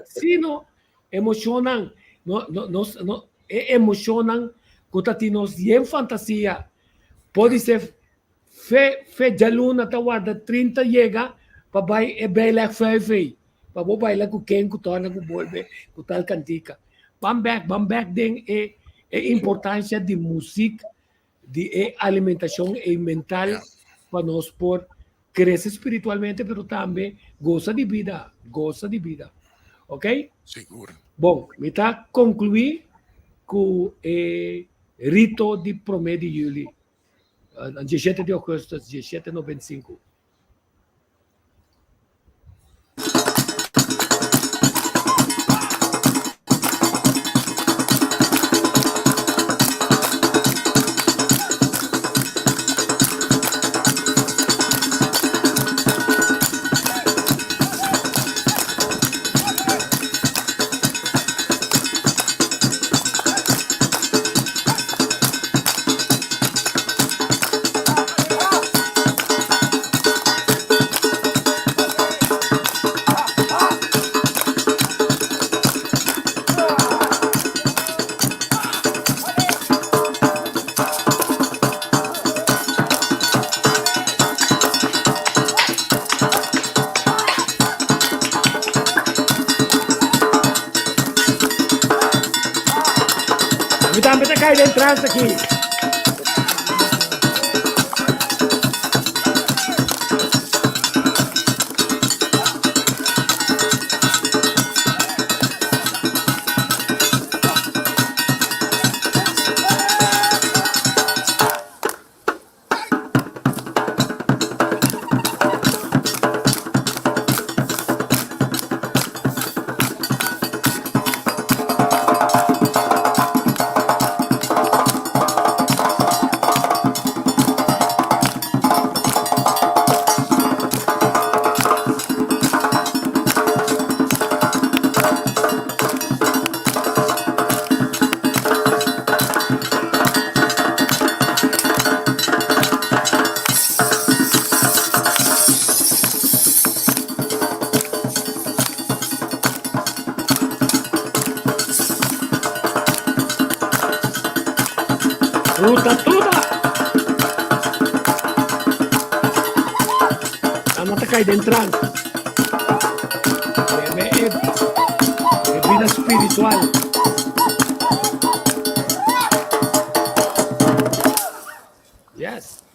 Sí, no? Emoshonnan, no, no, nos, no, e emoshonnan ku ta tin nos yen fantasia. Podise Fe fe djaluna ta warda 30 yega pa bai e beileg vijf ei, pa bo baila ku ken ku torna ku bolbe ku tal kantika. Ban bek, ban bek den e e importancia di muzik, di e alimentashon ei mental pa nos por krese spiritualmente pero tambe gosa di bida, gosa di bida. Ok? Sigur. Bon, mi ta konkluí ku e rito di promé di yüli. 17 di augustus 1795. kai den trans aki. Ruta toda. Nan ta kai den trans. Bebe e, e bida spiritual. Yes.